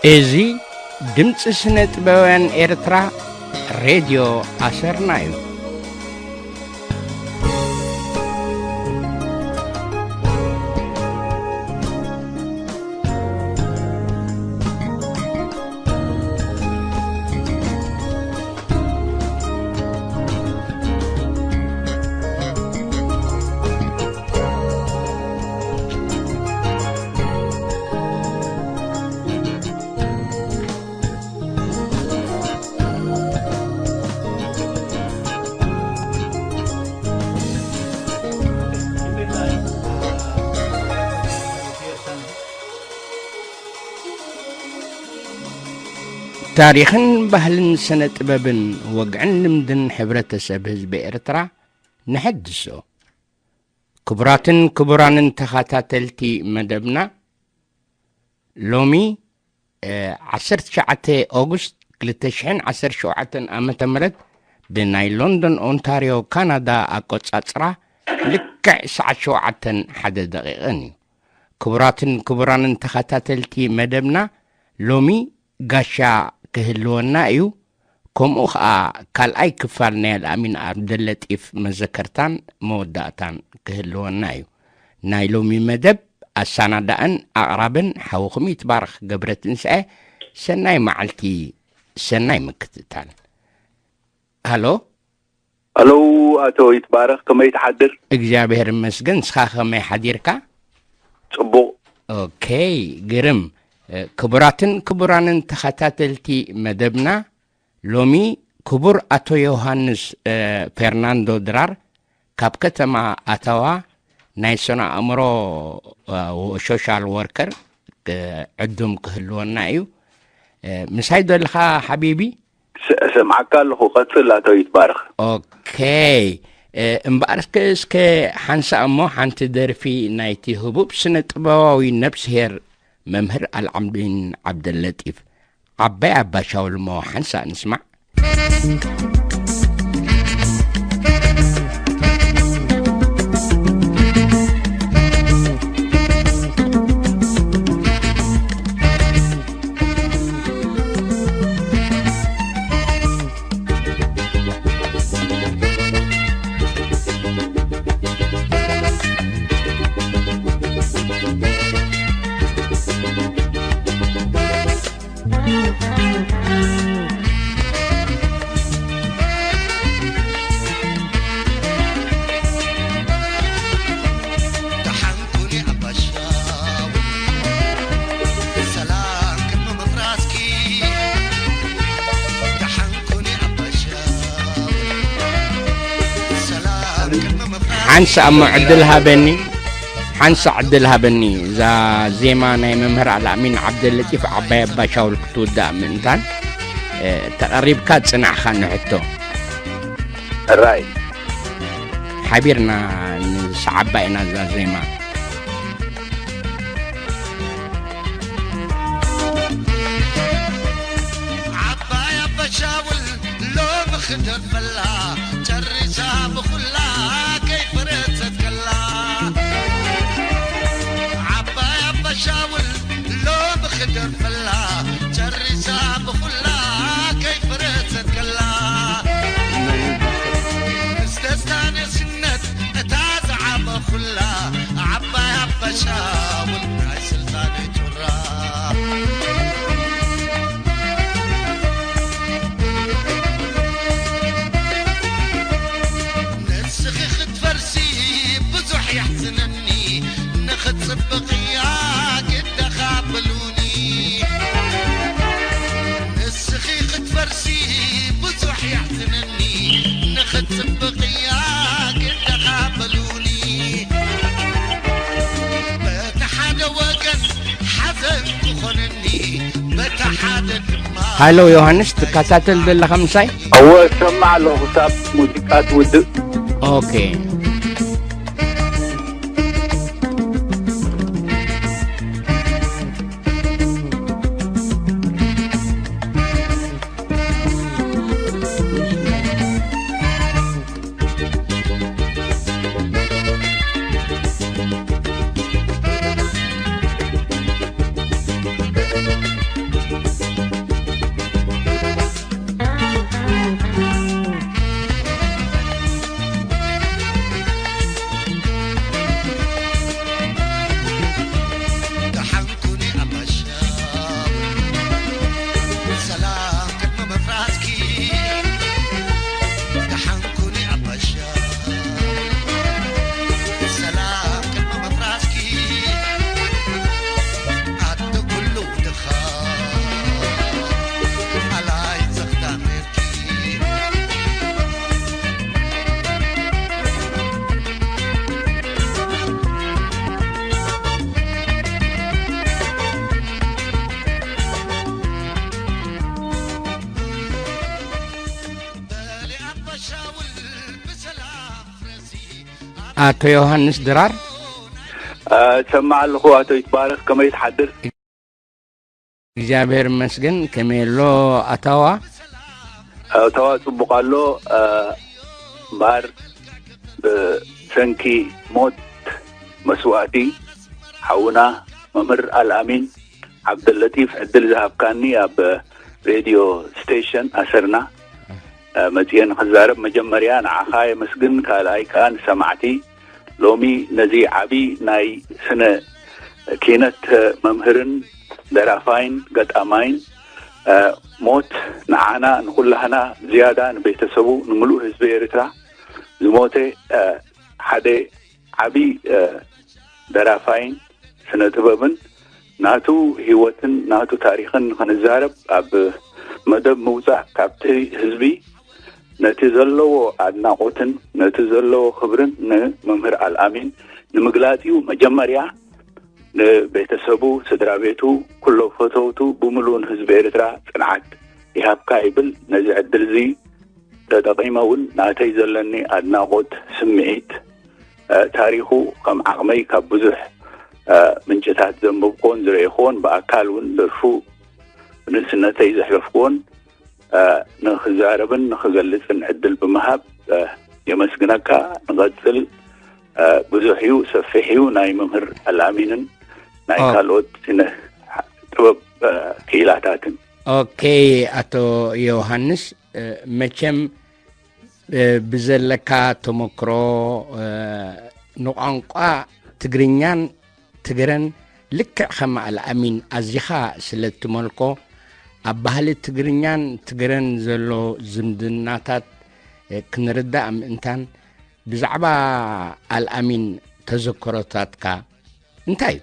እዚ ድምፂ ስነ ጥበባውያን ኤርትራ ሬድዮ ኣሰርና እዩ። ታሪኽን ባህልን ስነ ጥበብን ወግዕን ልምድን ሕብረተሰብ ህዝቢ ኤርትራ ንሐድሶ። ክቡራትን ክቡራንን ተኸታተልቲ መደብና፣ ሎሚ፣ እ፣ ዓሰርተ ትሽዓተ ኦጉስት ክልተ ሽሕን ዓሰርተ ሸውዓተን ዓመተ ምህረት ብናይ ሎንዶን ኦንታርዮ ካናዳ ኣቆጻጽራ ልክዕ ሰዓት ሸውዓተን ሓደ ደቂቕን እዩ። ክቡራትን ክቡራንን ተኸታተልቲ መደብና፣ ሎሚ ጋሻ ክህልወና እዩ። ከምኡ ኸኣ ካልኣይ ክፋል ናይ ኣልኣሚን ዓብደለጢፍ መዘከርታን መወዳእታን ክህልወና እዩ። ናይ ሎሚ መደብ ኣሰናዳእን ኣቕራብን ሓውኹም ይትባረኽ ገብረትንሳኤ። ሰናይ መዓልቲ፣ ሰናይ ምክትታል። ሃሎ። ሃሎ፣ ኣቶ ይትባረኽ፣ ከመይ ትሓድር? እግዚኣብሔር ይመስገን፣ ንስኻ ከመይ ሓዲርካ? ጽቡቕ። ኦኬ፣ ግርም። እ፣ ክቡራትን ክቡራንን ተኸታተልቲ መደብና፣ ሎሚ ክቡር ኣቶ ዮሃንስ፣ እ፣ ፌርናንዶ ድራር ካብ ከተማ ኣታዋ ናይ ስነ ኣእምሮ፣ እ፣ ሶሻል ወርከር፣ እ፣ ዕዱም ክህልወና እዩ። እ፣ ምሳይ ዶ ኣለኻ ሓቢቢ? ስ-፣ እሰምዓካ ኣለኹ። ቀጽል ኣቶ ይትባረኽ። ኦኬ። እ፣ እምበኣር እስከ፣ እስከ ሓንሳእ እሞ ሓንቲ ደርፊ ናይቲ ህቡብ ስነ ጥበባዊ ነብስሄር መምህር ኣልዓምዲን ዓብደለጢፍ ዓባይ ኣባ ሻውል እሞ ሓንሳእ ንስማዕ። ሓንሳእ እሞ ዕድል ሃበኒ፣ ሓንሳእ ዕድል ሃበኒ። እዛ ዜማ ናይ መምህር ኣልኣሚን ዓብደለጢፍ ዓባይ ኣባ ሻውል ክትውዳእ ምእንታን፣ እ፣ ተቐሪብካ ጽናዕኻ ንሕቶ። ሕራይ። ሓቢርና ንሰዓባ ኢና እዛ ዜማ። ዓባይ ኣባ ሻውል ሎሚ ክደርፈላ ጨሪሳ ብኹላ ከይፈረሰት ከላ። ዓባይ ኣባ ሻውል ሎሚ ክደርፈላ ጨሪሳ ብኹላ ከይፈረሰት ከላ። ምስ ደስታ ንእስነት እታ ዝዓበኹላ ዓባይ ኣባ ሻውል ናይ ስልጣነይ ጩራ። ንስኺ ክትፈርሲ ብዙሕ የሕዝነኒ፣ ንኽትጽብቕያ ግደኻ በሉኒ። ንስኺ ክትፈርሲ ብዙሕ የሕዝነኒ፣ ንኽትጽብቕያ ግደኻ በሉኒ። በቲ ሓደ ወገን ሓዘን ክኾነኒ፣ በቲ ሓደ ድማ ሃሎ ዮሃንስ፣ ትከታተል ዘለኻ ምሳይ? እወ፣ እሰምዕ ኣለኹ፣ ክሳብ ሙዚቃ ትውድእ። ኦኬ። ኣቶ ዮሃንስ ድራር። ሰማዕ ኣለኹ። ኣቶ ይትባረክ፣ ከመይ ትሓድር? እግዚኣብሔር ይመስገን። ከመይ ኣሎ ኣታዋ? ኣታዋ ጽቡቕ ኣሎ። እምበኣር ብሰንኪ ሞት መስዋእቲ ሓውና መምህር ኣልኣሚን ዓብደለጢፍ ዕድል ዝሃብካኒ ኣብ ሬድዮ ስቴሽን ኣሰርና መጽኤ ንኽዛረብ መጀመርያ ንዓኻ የመስግን፣ ካልኣይ ከኣ ንሰማዕቲ። ሎሚ ነዚ ዓቢ ናይ ስነ ኪነት መምህርን ደራፋይን ገጣማይን ሞት ንዓና ንኹላህና ዝያዳ ንቤተሰቡ ንምሉእ ህዝቢ ኤርትራ ዝሞተ ሓደ ዓቢ ደራፋይን ስነ ጥበብን ናቱ ህይወትን ናቱ ታሪኽን ንኽንዛረብ ኣብ መደብ ምውጻእ ካብቲ ህዝቢ ነቲ ዘለዎ ኣድናቖትን ነቲ ዘለዎ ክብርን ንመምህር ኣልኣሚን ንምግላጽ እዩ። መጀመርያ ንቤተሰቡ፣ ስድራ ቤቱ፣ ኩሎ ፈተውቱ ብምሉኡን ህዝቢ ኤርትራ ጽንዓት ይሃብካ ይብል። ነዚ ዕድል እዚ ተጠቒመ እውን ናተይ ዘለኒ ኣድናቖት ስምዒት ታሪኹ ከም ዓቕመይ ካብ ብዙሕ ምንጭታት ዘንበብክዎን ዝረኤኽዎን ብኣካል እውን ደርፉ ንእስነተይ ዘሕለፍክዎን ንኽዛረብን ንኽገልጽን ዕድል ብምሃብ የመስግነካ። ንቐጽል። ብዙሕ እዩ፣ ሰፊሕ እዩ፣ ናይ መምህር ኣልኣሚንን ናይ ካልኦት ስነ ጥበብ ክኢላታትን። ኦኬ፣ ኣቶ ዮሃንስ፣ መቸም ብዘለካ ተመክሮ ንቋንቋ ትግርኛን ትግረን ልክዕ ከም ኣልኣሚን ኣዚኻ ስለ እትመልኮ፣ ኣብ ባህሊ ትግርኛን ትግረን ዘሎ ዝምድናታት ክንርዳእ ምእንታን፣ ብዛዕባ ኣልኣሚን ተዘክሮታትካ እንታይ እዩ?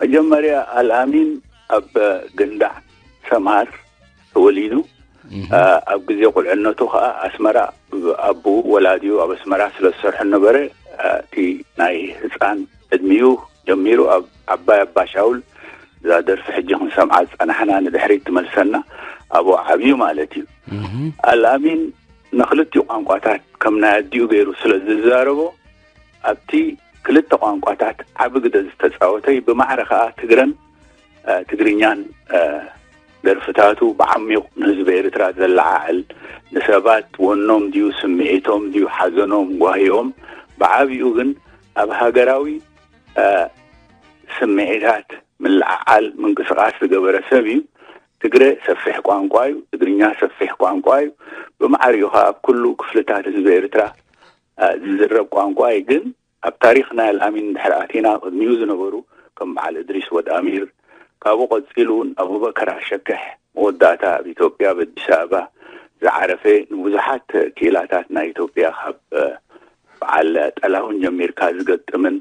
መጀመርያ ኣልኣሚን ኣብ ግንዳዕ ሰምሃር ተወሊዱ። ኣብ ግዜ ቁልዕነቱ ከዓ ኣስመራ፣ ኣቦኡ ወላዲኡ ኣብ ኣስመራ ስለ ዝሰርሑ ነበረ፣ እቲ ናይ ህፃን ዕድሚኡ ጀሚሩ ኣብ ዓባይ ኣባሻውል፣ እዛ ደርፊ ሕጂ ክንሰምዓ ዝፀናሕና ንድሕሪት ትመልሰና፣ ኣብኡ ዓብዩ ማለት እዩ። ኣልኣሚን ንክልቲኡ ቋንቋታት ከም ናይ ኣዲኡ ገይሩ ስለ ዝዛረቦ፣ ኣብቲ ክልተ ቋንቋታት ዓቢ ግደ ዝተጻወተይ፣ ብማዕረ ከኣ ትግረን ትግርኛን ደርፍታቱ ብዓሚቕ ንህዝቢ ኤርትራ ዘለዓዕል፣ ንሰባት ወኖም ድዩ ስምዒቶም ድዩ ሓዘኖም ጓሂኦም፣ ብዓቢኡ ግን ኣብ ሃገራዊ ስምዒታት ምልዕዓል ምንቅስቓስ ዝገበረ ሰብ እዩ። ትግረ ሰፊሕ ቋንቋ እዩ። ትግርኛ ሰፊሕ ቋንቋ እዩ። ብማዕሪኡ ከኣ ኣብ ኩሉ ክፍልታት ህዝቢ ኤርትራ ዝዝረብ ቋንቋ እዩ። ግን ኣብ ታሪኽ ናይ ኣልኣሚን እንድሕር ኣቲና፣ ቅድሚኡ ዝነበሩ ከም በዓል እድሪስ ወድ ኣሚር፣ ካብኡ ቀጺሉ እውን ኣቡበከር ኣሸክሕ፣ መወዳእታ ኣብ ኢትዮጵያ ኣብ ኣዲስ ኣበባ ዝዓረፈ፣ ንብዙሓት ክኢላታት ናይ ኢትዮጵያ ካብ በዓል ጠላሁን ጀሚርካ ዝገጥምን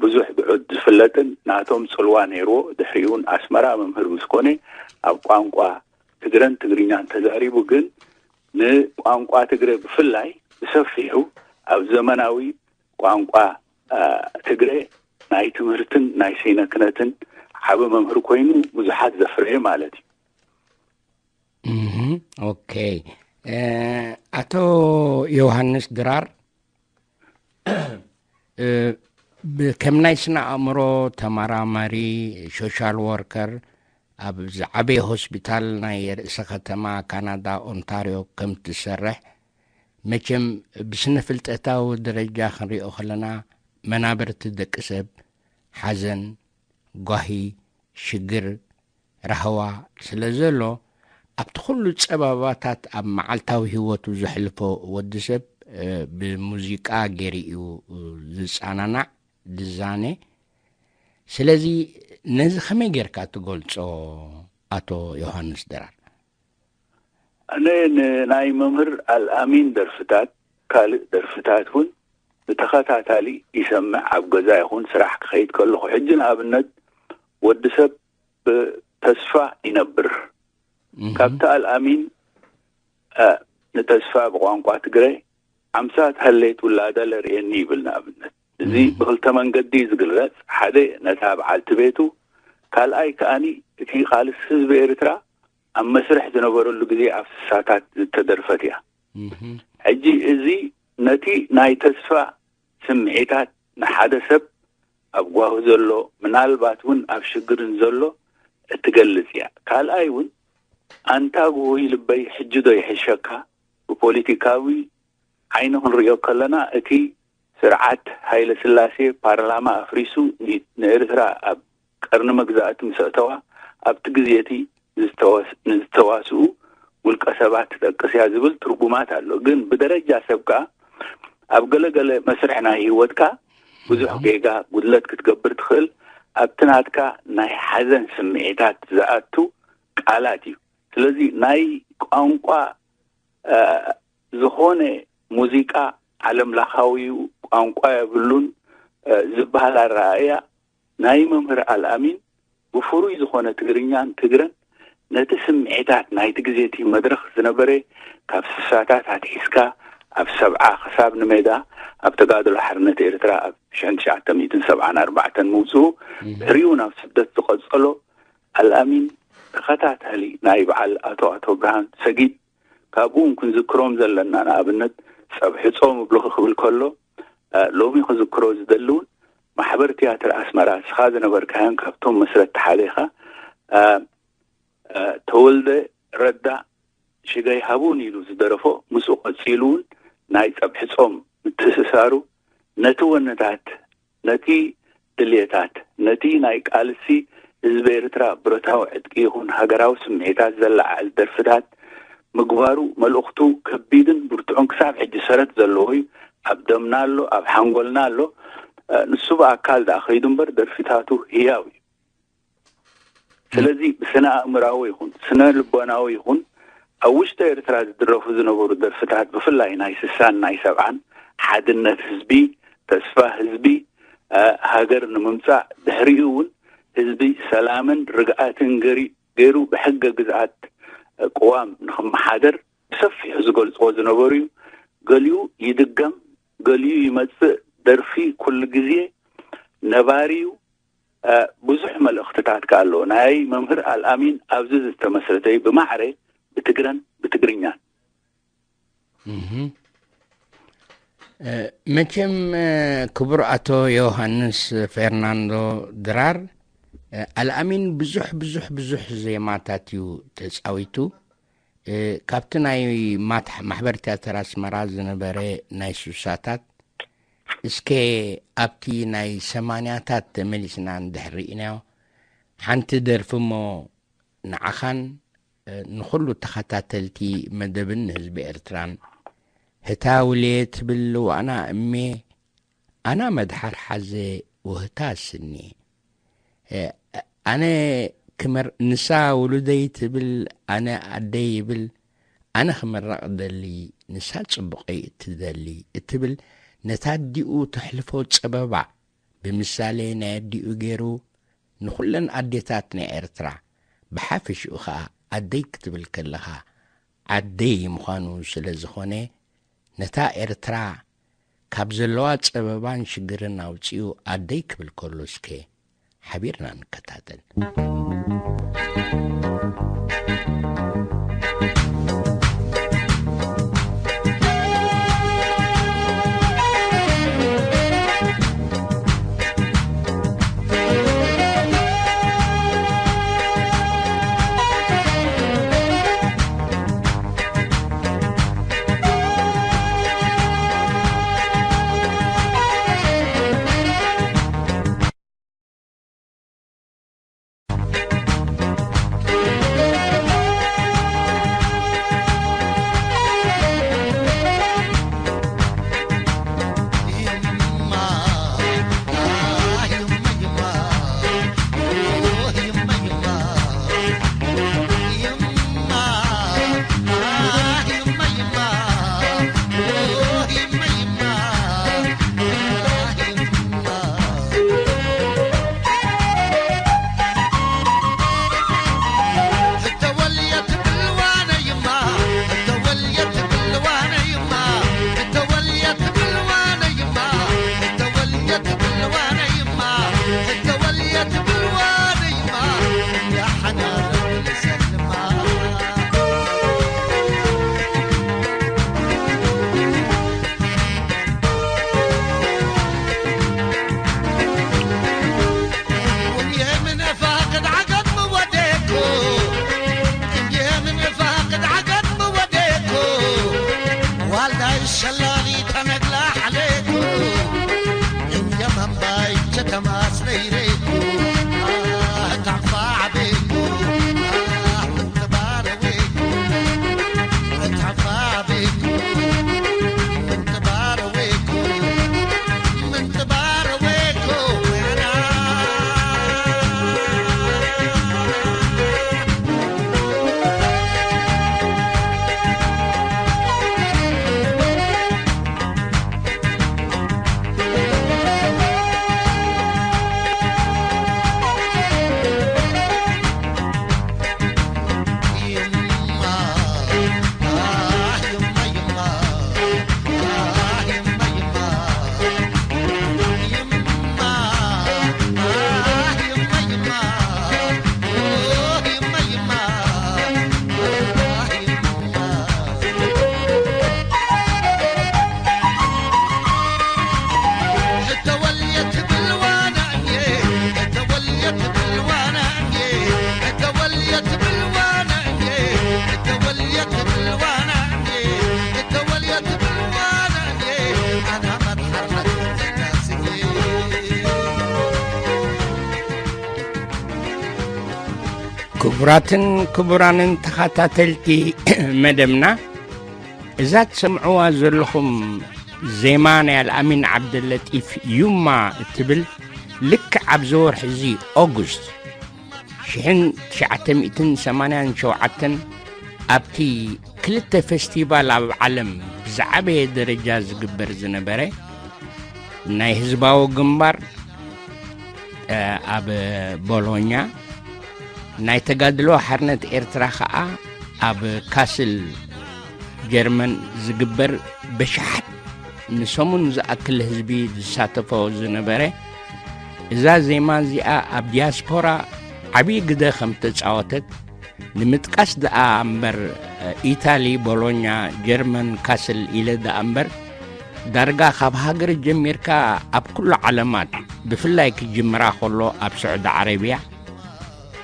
ብዙሕ ብዑድ ዝፍለጥን ናቶም ጽልዋ ነይርዎ። ድሕሪኡ እውን ኣስመራ መምህር ምስ ኮነ ኣብ ቋንቋ ትግረን ትግርኛን ተዛሪቡ። ግን ንቋንቋ ትግረ ብፍላይ ብሰፊሑ ኣብ ዘመናዊ ቋንቋ ትግረ ናይ ትምህርትን ናይ ስነ ክነትን ዓቢ መምህር ኮይኑ ብዙሓት ዘፍረየ ማለት እዩ። ኦኬ፣ ኣቶ ዮሃንስ ድራር፣ ከም ናይ ስነ ኣእምሮ ተመራማሪ፣ ሶሻል ወርከር፣ ኣብ ዝዓበየ ሆስፒታል ናይ ርእሰ ከተማ ካናዳ ኦንታርዮ ከም ትሰርሕ፣ መቸም ብስነ ፍልጠታዊ ደረጃ ክንሪኦ ከለና፣ መናበርቲ ደቂ ሰብ፣ ሓዘን፣ ጓሂ፣ ሽግር፣ ራህዋ ስለ ዘሎ፣ ኣብቲ ኩሉ ጸበባታት ኣብ መዓልታዊ ህይወቱ ዘሕልፎ ወዲ ሰብ ብሙዚቃ ገይሩ እዩ ዝጸናናዕ፣ ዝዛነ። ስለዚ ነዚ ከመይ ጌርካ ትገልጾ ኣቶ ዮሃንስ ድራር? ኣነ ንናይ መምህር ኣልኣሚን ደርፍታት፣ ካልእ ደርፍታት እውን ብተኸታታሊ ይሰምዕ፣ ኣብ ገዛ ይኹን ስራሕ ክኸይድ ከለኹ። ሕጂ ንኣብነት ወዲ ሰብ ብተስፋ ይነብር። ካብቲ ኣልኣሚን ንተስፋ ብቋንቋ ትግረ፣ ኣምሳት ሃሌት ውላዳ ለርእየኒ ይብል። ንኣብነት እዚ ብክልተ መንገዲ እዩ ዝግለጽ። ሓደ ነታ በዓልቲ ቤቱ፣ ካልኣይ ከኣኒ እቲ ቃልሲ ህዝቢ ኤርትራ ኣብ መስርሕ ዝነበረሉ ግዜ ኣብ ስሳታት ዝተደርፈት እያ። ሕጂ እዚ ነቲ ናይ ተስፋ ስምዒታት ንሓደ ሰብ ኣብ ጓሁ ዘሎ፣ ምናልባት እውን ኣብ ሽግርን ዘሎ እትገልጽ እያ። ካልኣይ እውን ኣንታ ጉሁይ ልበይ ሕጂ ዶ ይሕሸካ? ብፖለቲካዊ ዓይኒ ክንሪኦ ከለና እቲ ስርዓት ሃይለ ስላሴ ፓርላማ ኣፍሪሱ ን- ንኤርትራ ኣብ ቀርኒ መግዛእቲ ምስ ኣእተዋ ኣብቲ ግዜ እቲ ዝተወስ- ንዝተዋስኡ ውልቀ ሰባት ትጠቅስ እያ ዝብል ትርጉማት ኣሎ። ግን ብደረጃ ሰብ ከኣ ኣብ ገለገለ መስርሕ ናይ ህይወትካ ብዙሕ ጌጋ ጉድለት ክትገብር ትኽእል። ኣብቲ ናትካ ናይ ሓዘን ስምዒታት ዝኣቱ ቃላት እዩ። ስለዚ ናይ ቋንቋ ዝኾነ ሙዚቃ ዓለም ለኻዊ ቋንቋ የብሉን ዝበሃል ኣረኣእያ ናይ መምህር ኣልኣሚን ብፍሩይ ዝኾነ ትግርኛን ትግረን ነቲ ስምዒታት ናይቲ ግዜ እቲ መድረኽ ዝነበረ ካብ ስሳታት ኣትሒዝካ ኣብ ሰብዓ ክሳብ ንሜዳ ኣብ ተጋድሎ ሓርነት ኤርትራ ኣብ ሽሕን ትሽዓተ ሚእትን ሰብዓን ኣርባዕተን ምውፅኡ ድሕሪኡ ናብ ስደት ዝቐጸሎ ኣልኣሚን ተኸታታሊ ናይ በዓል ኣቶ ኣቶ ብርሃን ሰጊድ ካብኡ እውን ክንዝክሮም ዘለና ንኣብነት ጸብሒ ጾም እብልኺ ክብል ከሎ ሎሚ ክዝክሮ ዝደሊ እውን ማሕበር ትያትር ኣስመራ እስኻ ዝነበርካዮን ካብቶም መስረቲ ሓደ ኢኻ። ተወልደ ረዳ ሽገይ ሃቡን ኢሉ ዝደረፎ ምስኡ ቀጺሉ እውን ናይ ጸብሒ ጾም ምትእስሳሩ ነቲ ወነታት ነቲ ድልየታት ነቲ ናይ ቃልሲ ህዝቢ ኤርትራ ብረታዊ ዕጥቂ ይኹን ሃገራዊ ስምዒታት ዘለዓዕል ደርፍታት ምግባሩ መልእኽቱ ከቢድን ብርቱዕን ክሳብ ሕጂ ሰረት ዘለዎ እዩ። ኣብ ደምና ኣሎ፣ ኣብ ሓንጎልና ኣሎ። ንሱ ብኣካል ደኣ ከይዱ እምበር ደርፊታቱ ህያው እዩ። ስለዚ ብስነ ኣእምራዊ ይኹን ስነ ልቦናዊ ይኹን ኣብ ውሽጢ ኤርትራ ዝድረፉ ዝነበሩ ደርፍታት ብፍላይ ናይ ስሳን ናይ ሰብዓን ሓድነት ህዝቢ፣ ተስፋ ህዝቢ፣ ሃገር ንምምፃእ ድሕሪኡ እውን ህዝቢ ሰላምን ርግኣትን ገይሩ ብሕገ ግዝኣት ቅዋም ንክመሓደር ብሰፊሑ ዝገልፅዎ ዝነበሩ እዩ። ገሊኡ ይድገም፣ ገሊኡ ይመፅእ። ደርፊ ኩሉ ግዜ ነባሪ እዩ። ብዙሕ መልእኽትታት ከ ኣለዎ ናይ መምህር ኣልኣሚን ኣብዚ ዝተመስረተ እዩ ብማዕረ ብትግረን ብትግርኛን። መቸም ክቡር ኣቶ ዮሃንስ ፌርናንዶ ድራር፣ ኣልኣሚን ብዙሕ ብዙሕ ብዙሕ ዜማታት እዩ ተፃዊቱ። ካብቲ ናይ ማሕበር ትያትር ኣስመራ ዝነበረ ናይ ሱሳታት እስከ ኣብቲ ናይ ሰማንያታት ተመሊስና እንድሕር ርኢናዮ ሓንቲ ደርፊ እሞ ንዓኻን ንኹሉ ተኸታተልቲ መደብን ንህዝቢ ኤርትራን ህታ ውልየ ትብል ዋና እሜ ኣና መድሓር ሓዘ ውህታ ስኒ ኣነ ክመር ንሳ ውሉደይ ትብል ኣነ ኣደይ ይብል ኣነ ክምረቕ ደሊ ንሳ ጽቡቐይ እትደሊ እትብል ነታ ኣዲኡ ተሕልፎ ጸበባ ብምሳሌ ናይ ኣዲኡ ገይሩ ንኹለን ኣዴታት ናይ ኤርትራ ብሓፈሽኡ ኸኣ ኣደይ ክትብል ከለኻ ዓደይ ምዃኑ ስለ ዝኾነ ነታ ኤርትራ ካብ ዘለዋ ጸበባን ሽግርን ኣውጺኡ ኣደይ ክብል ከሎ እስከ ሓቢርና ንከታተል። ክቡራትን ክቡራንን ተኸታተልቲ መደብና፣ እዛ ትሰምዕዋ ዘለኹም ዜማ ናይ ኣልኣሚን ዓብደለጢፍ ዩማ እትብል፣ ልክዕ ኣብዚ ወርሒ እዚ ኦጉስት ሽሕን ትሽዓተ ሚእትን ሰማንያን ሸውዓተን ኣብቲ ክልተ ፌስቲቫል ኣብ ዓለም ብዝዓበየ ደረጃ ዝግበር ዝነበረ ናይ ህዝባዊ ግንባር፣ እ፣ ኣብ ቦሎኛ፣ ናይ ተጋድሎ ሓርነት ኤርትራ ኸኣ ኣብ ካስል ጀርመን ዝግበር፣ በሽሓት ንሰሙን ዝኣክል ህዝቢ ዝሳተፎ ዝነበረ፣ እዛ ዜማ እዚኣ ኣብ ዲያስፖራ ዓብዪ ግደ ከም ተጻወተት ንምጥቃስ ደኣ እምበር፣ ኢታሊ፣ ቦሎኛ፣ ጀርመን፣ ካስል ኢለ ደኣ እምበር፣ ዳርጋ ካብ ሃገር ጀሚርካ ኣብ ኩሉ ዓለማት፣ ብፍላይ ክጅምራ ከሎ ኣብ ስዑዲ ዓረብያ፣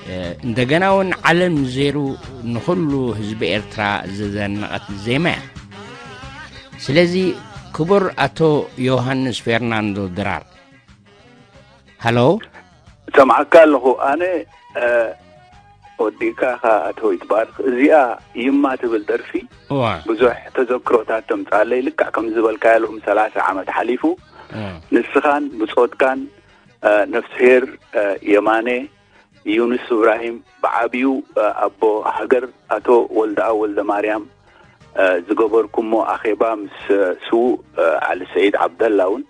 እ፣ እንደገና እውን ዓለም ዜሩ ንኹሉ ህዝቢ ኤርትራ ዘዘነቐት ዜማ እያ። ስለዚ ክቡር ኣቶ ዮሃንስ ፌርናንዶ ድራር፣ ሃሎ። እሰምዓካ ኣለኹ። ኣነ፣ እ፣ ወዲእካ ኢኻ ኣቶ ይትባረኽ። እዚኣ ይማ ትብል ደርፊ እዋ። ብዙሕ ተዘክሮታት ተምጻለይ። ልክዕ ከም ዝበልካዮ ሎም ሰላሳ ዓመት ሓሊፉ። እዋ። ንስኻን ብጾትካን፣ እ፣ ነፍስሄር፣ እ፣ የማነ፣ ዩኑስ እብራሂም፣ ብዓብዩ፣ እ፣ ኣቦ ሃገር ኣቶ ወልደኣብ ወልደ ማርያም፣ እ፣ ዝገበርኩሞ ኣኼባ ምስ፣ እ፣ ስዉእ፣ እ፣ ዓሊ ሰዒድ ዓብደላ እውን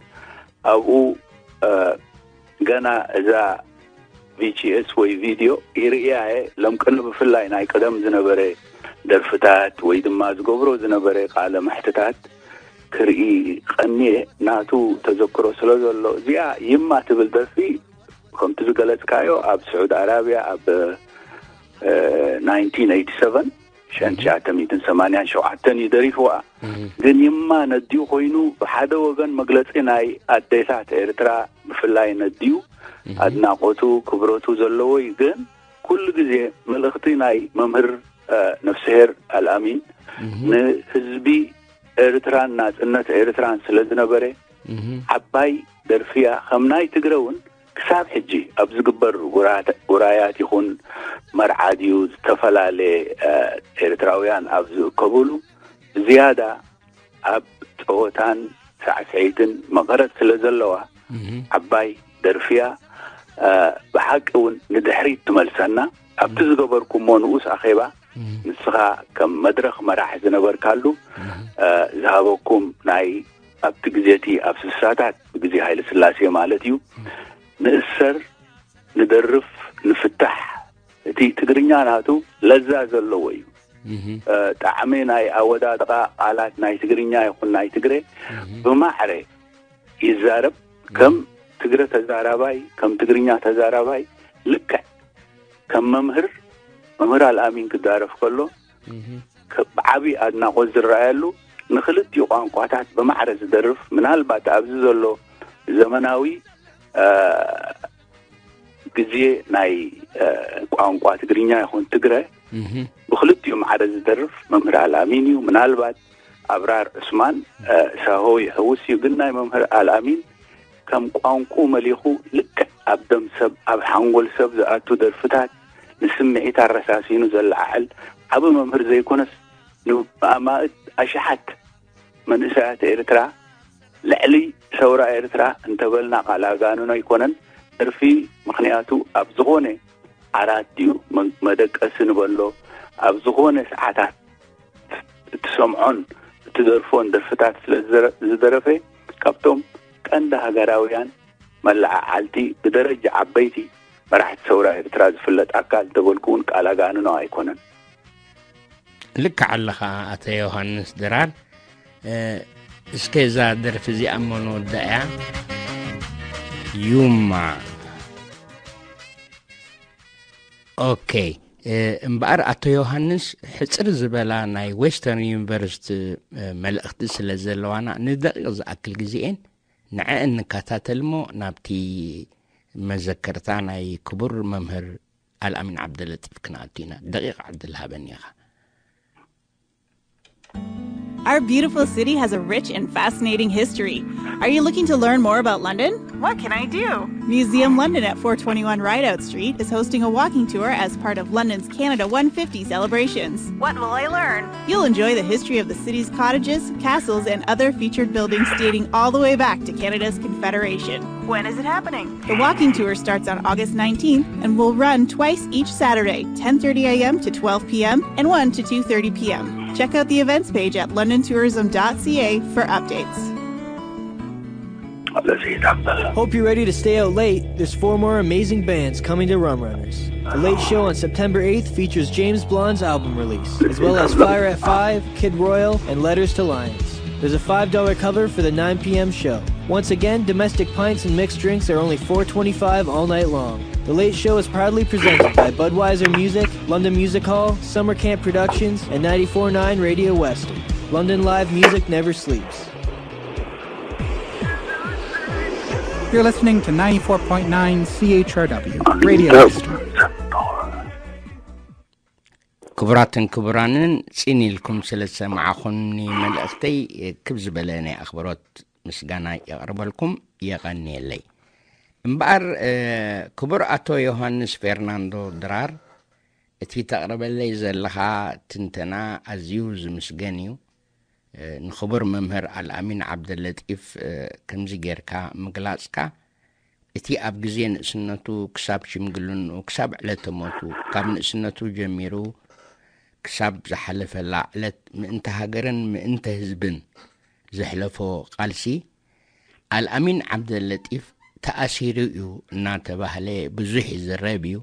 ኣብኡ፣ እ፣ ገና እዛ ቪ ጂ ኤስ ወይ ቪድዮ ይርእያ እየ። ሎም ቅድሚ ብፍላይ ናይ ቀደም ዝነበረ ደርፍታት ወይ ድማ ዝገብሮ ዝነበረ ቃለ መሕትታት ክርኢ ቀንየ። ናቱ ተዘክሮ ስለ ዘሎ፣ እዚኣ ይማ ትብል ደርፊ ከምቲ ዝገለጽካዮ ኣብ ስዑዲ ኣራብያ ኣብ፣ እ፣ ናይንቲን ኤይቲ ሰቨን፣ ሽሕን ትሽዓተ ሚእትን ሰማንያን ሸውዓተን እዩ ደሪፍዋ። እህ። ግን ይማ ነዲኡ ኮይኑ ብሓደ ወገን መግለጺ ናይ ኣዴታት ኤርትራ፣ ብፍላይ ነዲኡ እህ። ኣድናቖቱ ክብረቱ ዘለዎ እዩ። ግን ኩሉ ግዜ መልእኽቲ ናይ መምህር፣ እ፣ ነፍስሄር ኣልኣሚን እህ። ንህዝቢ ኤርትራን ናጽነት ኤርትራን ስለ ዝነበረ እህ። ዓባይ ደርፊያ። ከም ናይ ትግረ እውን ክሳብ ሕጂ ኣብ ዝግበር ውራያት፣ ውራያት ይኹን መርዓ ድዩ ዝተፈላለየ፣ እ፣ ኤርትራውያን ኣብ ዝእከብሉ ዝያዳ ኣብ ጸወታን ሳዕስዒትን መቐረት ስለ ዘለዋ እህ። ዓባይ ደርፊያ፣ እ፣ ብሓቂ እውን ንድሕሪት ትመልሰና። ኣብቲ እህ። ዝገበርኩሞ ንኡስ ኣኼባ እህ። ንስኻ ከም መድረኽ መራሕ ዝነበርካሉ፣ እህ። እ፣ ዝሃበኩም ናይ ኣብቲ ግዜ እቲ ኣብ ስሳታት ብግዜ ሃይለ ስላሴ ማለት እዩ፣ ንእሰር፣ ንደርፍ፣ ንፍታሕ። እቲ ትግርኛ ናቱ ለዛ ዘለዎ እዩ። እህ። እ፣ ጣዕሚ ናይ ኣወዳድቓ ቃላት ናይ ትግርኛ ይኹን ናይ ትግረ እህ። ብማዕረ ይዛረብ። ከም ትግረ ተዛራባይ፣ ከም ትግርኛ ተዛራባይ፣ ልክዕ ከም መምህር፣ መምህር ኣልኣሚን ክዛረብ ከሎ እህ። ከ-፣ ብዓቢ ኣድናቖት ዝረኣየሉ፣ ንክልቲኡ ቋንቋታት ብማዕረ ዝደርፍ፣ ምናልባት ኣብዚ ዘሎ ዘመናዊ፣ እ፣ ግዜ ናይ፣ እ፣ ቋንቋ ትግርኛ ይኹን ትግረ እህ። ብክልቲኡ ማዕረ ዝደርፍ መምህር ኣልኣሚን እዩ። ምናልባት ኣብራር ዑስማን፣ እ፣ ሳሆ ይሕውስ እዩ። ግን ናይ መምህር ኣልኣሚን ከም ቋንቁ መሊኹ ልክዕ ኣብ ደም ሰብ፣ ኣብ ሓንጎል ሰብ ዝኣቱ ደርፍታት፣ ንስምዒት ኣረሳሲኑ ዘለዓዕል ዓቢ መምህር ዘይኮነስ፣ ንኣማእት ኣሽሓት መንእሰያት ኤርትራ ልዕሊ ሰውራ ኤርትራ እንተበልና ቃል ኣጋንኖ ኣይኮነን። ደርፊ፣ ምኽንያቱ ኣብ ዝኾነ ዓራት ድዩ፣ መ-፣ መደቀሲ ንበሎ፣ ኣብ ዝኾነ ሰዓታት እትሰምዖን እትደርፎን ደርፍታት ስለ ዝዘረ-፣ ዝደረፈ፣ ካብቶም ቀንዲ ሃገራውያን መለዓዓልቲ፣ ብደረጃ ዓበይቲ መራሕቲ ሰውራ ኤርትራ ዝፍለጥ ኣካል እንተበልኩ እውን ቃል ኣጋንኖ ኣይኮነን። ልክዕ ኣለኻ ኣቶ ዮሃንስ ድራር። እ፣ እስከ እዛ ደርፊ እዚኣ እሞ ንወዳእያ። ዩማ። ኦኬ። እ፣ እምበኣር ኣቶ ዮሃንስ፣ ሕጽር ዝበላ ናይ ዌስተርን ዩኒቨርሲቲ፣ እ፣ መልእኽቲ ስለ ዘለዋና፣ ንደቂቕ ዝኣክል ግዜኤን ንዐአን ንከታተል እሞ ናብቲ መዘከርታ ናይ ክቡር መምህር ኣልኣሚን ዓብደለጢፍ ክንኣቱ ኢና። ደቂቕ ዕድል ሃበኒ ኢኻ። Our beautiful city has a rich and fascinating history. Are you looking to learn more about London? What can I do? Museum London at four twenty-one Rideout Street is hosting a walking tour as part of London's Canada one fifty celebrations. What will I learn? You'll enjoy the history of the city's cottages, castles, and other featured buildings dating all the way back to Canada's Confederation. When is it happening? The walking tour starts on August nineteenth and will run twice each Saturday, ten thirty a m to twelve p m and one to two thirty p m. Check out the events page at london tourism dot c a for updates. Hope you're ready to stay out late. There's four more amazing bands coming to Rum Runners. The Late Show on September eighth features James Blond's album release, as well as Fire at five, Kid Royal, and Letters to Lions. There's a five dollar cover for the nine p m show. Once again, domestic pints and mixed drinks are only four twenty-five all night long. The Late Show is proudly presented by Budweiser Music, London Music Hall, Summer Camp Productions, and ninety-four nine Radio Western. London live music never sleeps. You're listening to ninety-four point nine C H R W Radio Western. ክቡራትን ክቡራንን፣ ጽን ኢልኩም ስለ ዝሰማዕኹምኒ፣ መልእኽተይ ክብ ዝበለ ናይ ኣኽብሮት ምስጋና የቕርበልኩም። የቐንየለይ። እምበኣር ክቡር ኣቶ ዮሃንስ ፌርናንዶ ድራር፣ እቲ ተቕርበለይ ዘለኻ ትንተና ኣዝዩ ዝምስገን እዩ። ንኽቡር መምህር ኣልኣሚን ዓብደለጢፍ ከምዚ ጌርካ ምግላጽካ፣ እቲ ኣብ ግዜ ንእስነቱ ክሳብ ሽምግልንኡ፣ ክሳብ ዕለተ ሞቱ፣ ካብ ንእስነቱ ጀሚሩ ክሳብ ዝሓለፈላ ዕለት ምእንቲ ሃገርን ምእንቲ ህዝብን ዘሕለፎ ቃልሲ፣ ኣልኣሚን ዓብደለጢፍ ተኣሲሩ እዩ እናተባህለ ብዙሕ ይዝረብ እዩ።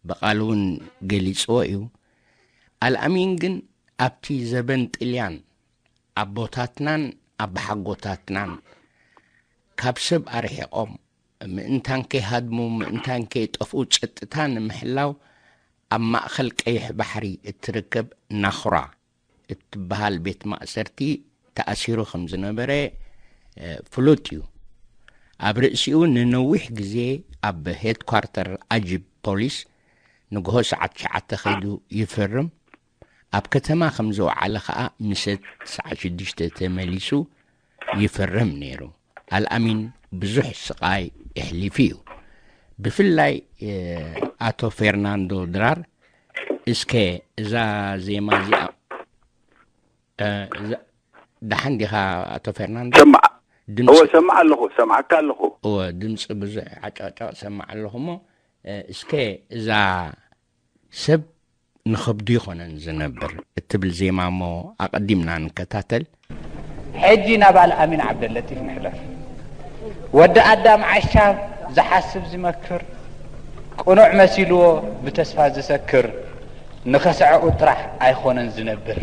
ብቓሉ እውን ገሊጽዎ እዩ። ኣልኣሚን ግን ኣብቲ ዘበን ጥልያን ኣቦታትናን ኣቦሓጎታትናን ካብ ሰብ ኣርሒቖም ምእንታን ከይሃድሙ ምእንታን ከይጠፍኡ ጸጥታ ንምሕላው ኣብ ማእኸል ቀይሕ ባሕሪ እትርከብ ናኹራ እትበሃል ቤት ማእሰርቲ ተኣሲሩ ከም ዝነበረ ፍሉጥ እዩ። ኣብ ርእሲኡ ንነዊሕ ግዜ ኣብ ሄድኳርተር ኣጅብ ፖሊስ ንግሆ ሰዓት ትሽዓተ ከይዱ ይፍርም። ኣብ ከተማ ከም ዝወዓለ ኸኣ ምሸት ሰዓት ሽዱሽተ ተመሊሱ ይፍርም ነይሩ። ኣልኣሚን ብዙሕ ስቓይ የሕሊፉ እዩ። ብፍላይ ኣቶ ፌርናንዶ ድራር፣ እስከ እዛ ዜማ እዚኣ፣ እ፣ እዛ፣ ደሓን ዲኻ ኣቶ ፌርናንዶ? ሰማዕ። ድምፂ እወ፣ ሰማዕ ኣለኹ፣ ሰማዕካ ኣለኹ። እወ፣ ድምፂ ብዙሕ ዓጫውጫው ሰማዕ ኣለኹ እሞ፣ እ፣ እስከ እዛ ሰብ ንኸብዱ ይኾነን ዝነብር እትብል ዜማ እሞ ኣቐዲምና ንከታተል። ሕጂ ናብ ኣልኣሚን ዓብደለጢፍ ንሕለፍ። ወዲ ኣዳም ዓሻ ዝሓስብ ዝመክር፣ ቅኑዕ መሲልዎ ብተስፋ ዝሰክር፣ ንኸስዐኡ ጥራሕ ኣይኾነን ዝነብር።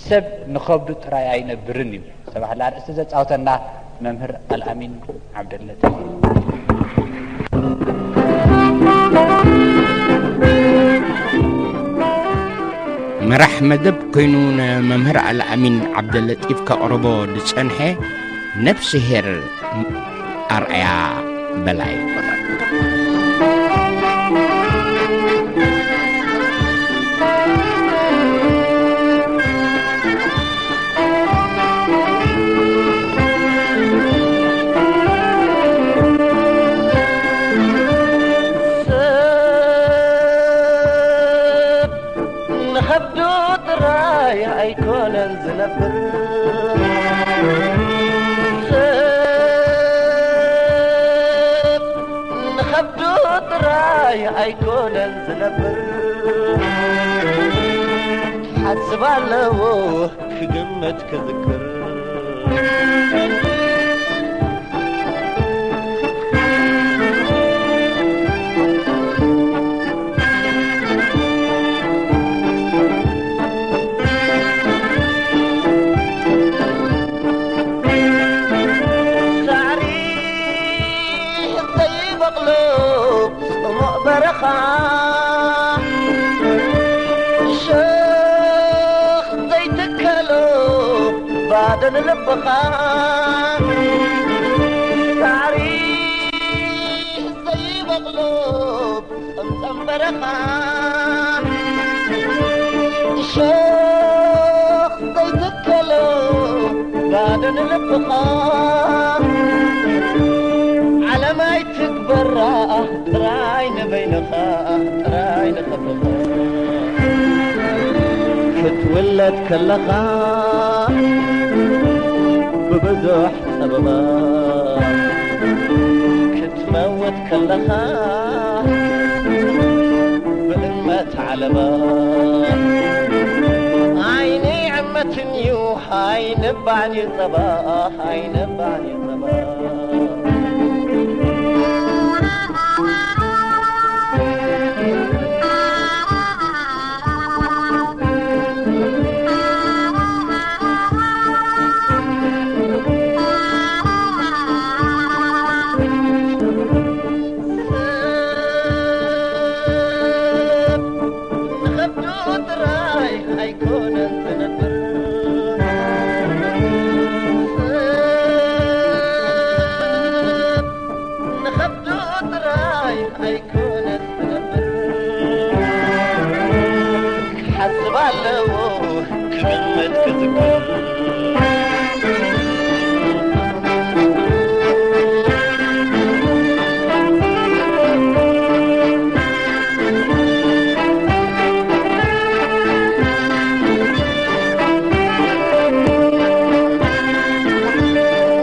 ሰብ ንኸብዱ ጥራይ ኣይነብርን እዩ ዝተባህለ ኣርእስቲ ዘጻውተና መምህር ኣልኣሚን ዓብደለጢፍ። መራሕ መደብ ኮይኑ ንመምህር ኣልኣሚን ዓብደለጢፍ ከቕርቦ ዝጸንሐ ነፍስሄር ኣርኣያ በላይ። ንኸብዱ ጥራይ ኣይኮነን ዝነብር፣ ሰብ ንኸብዱ ጥራይ ኣይኮነን ዝነብር፣ ሓስብ ኣለዎ ክግምት ክዝክር። ሳዕሪ ዘይበቕሎ ጽሙቕ በረኻ፣ ሸኽ ዘይትከሎ ባዶ ንልብኻ። ሳዕሪ ዘይበቕሎ ጸምጸም በረኻ፣ ሸኽ ዘይትከሎ ሓደ ንልብኻ ዓለም ኣይትግበራ፣ ጥራይ ንበይንኻ፣ ጥራይ ንኽብርኻ። ክትውለድ ከለኻ ብብዙሕ ጸበባ፣ ክትመውት ከለኻ ብእመት ዓለባ። ዓይኒ ዕመትን እዩ፣ ኣይንባን እዩ ጸባ፣ ኣይንባን እዩ ጸባ። ንኸብዱ ጥራይ ኣይኮነን ዝነብር፣ ሰብ ንኸብዱ ጥራይ ኣይኮነን ዝነብር። ክሓስብ ኣለዎ፣ ክግምት፣ ክዝክር።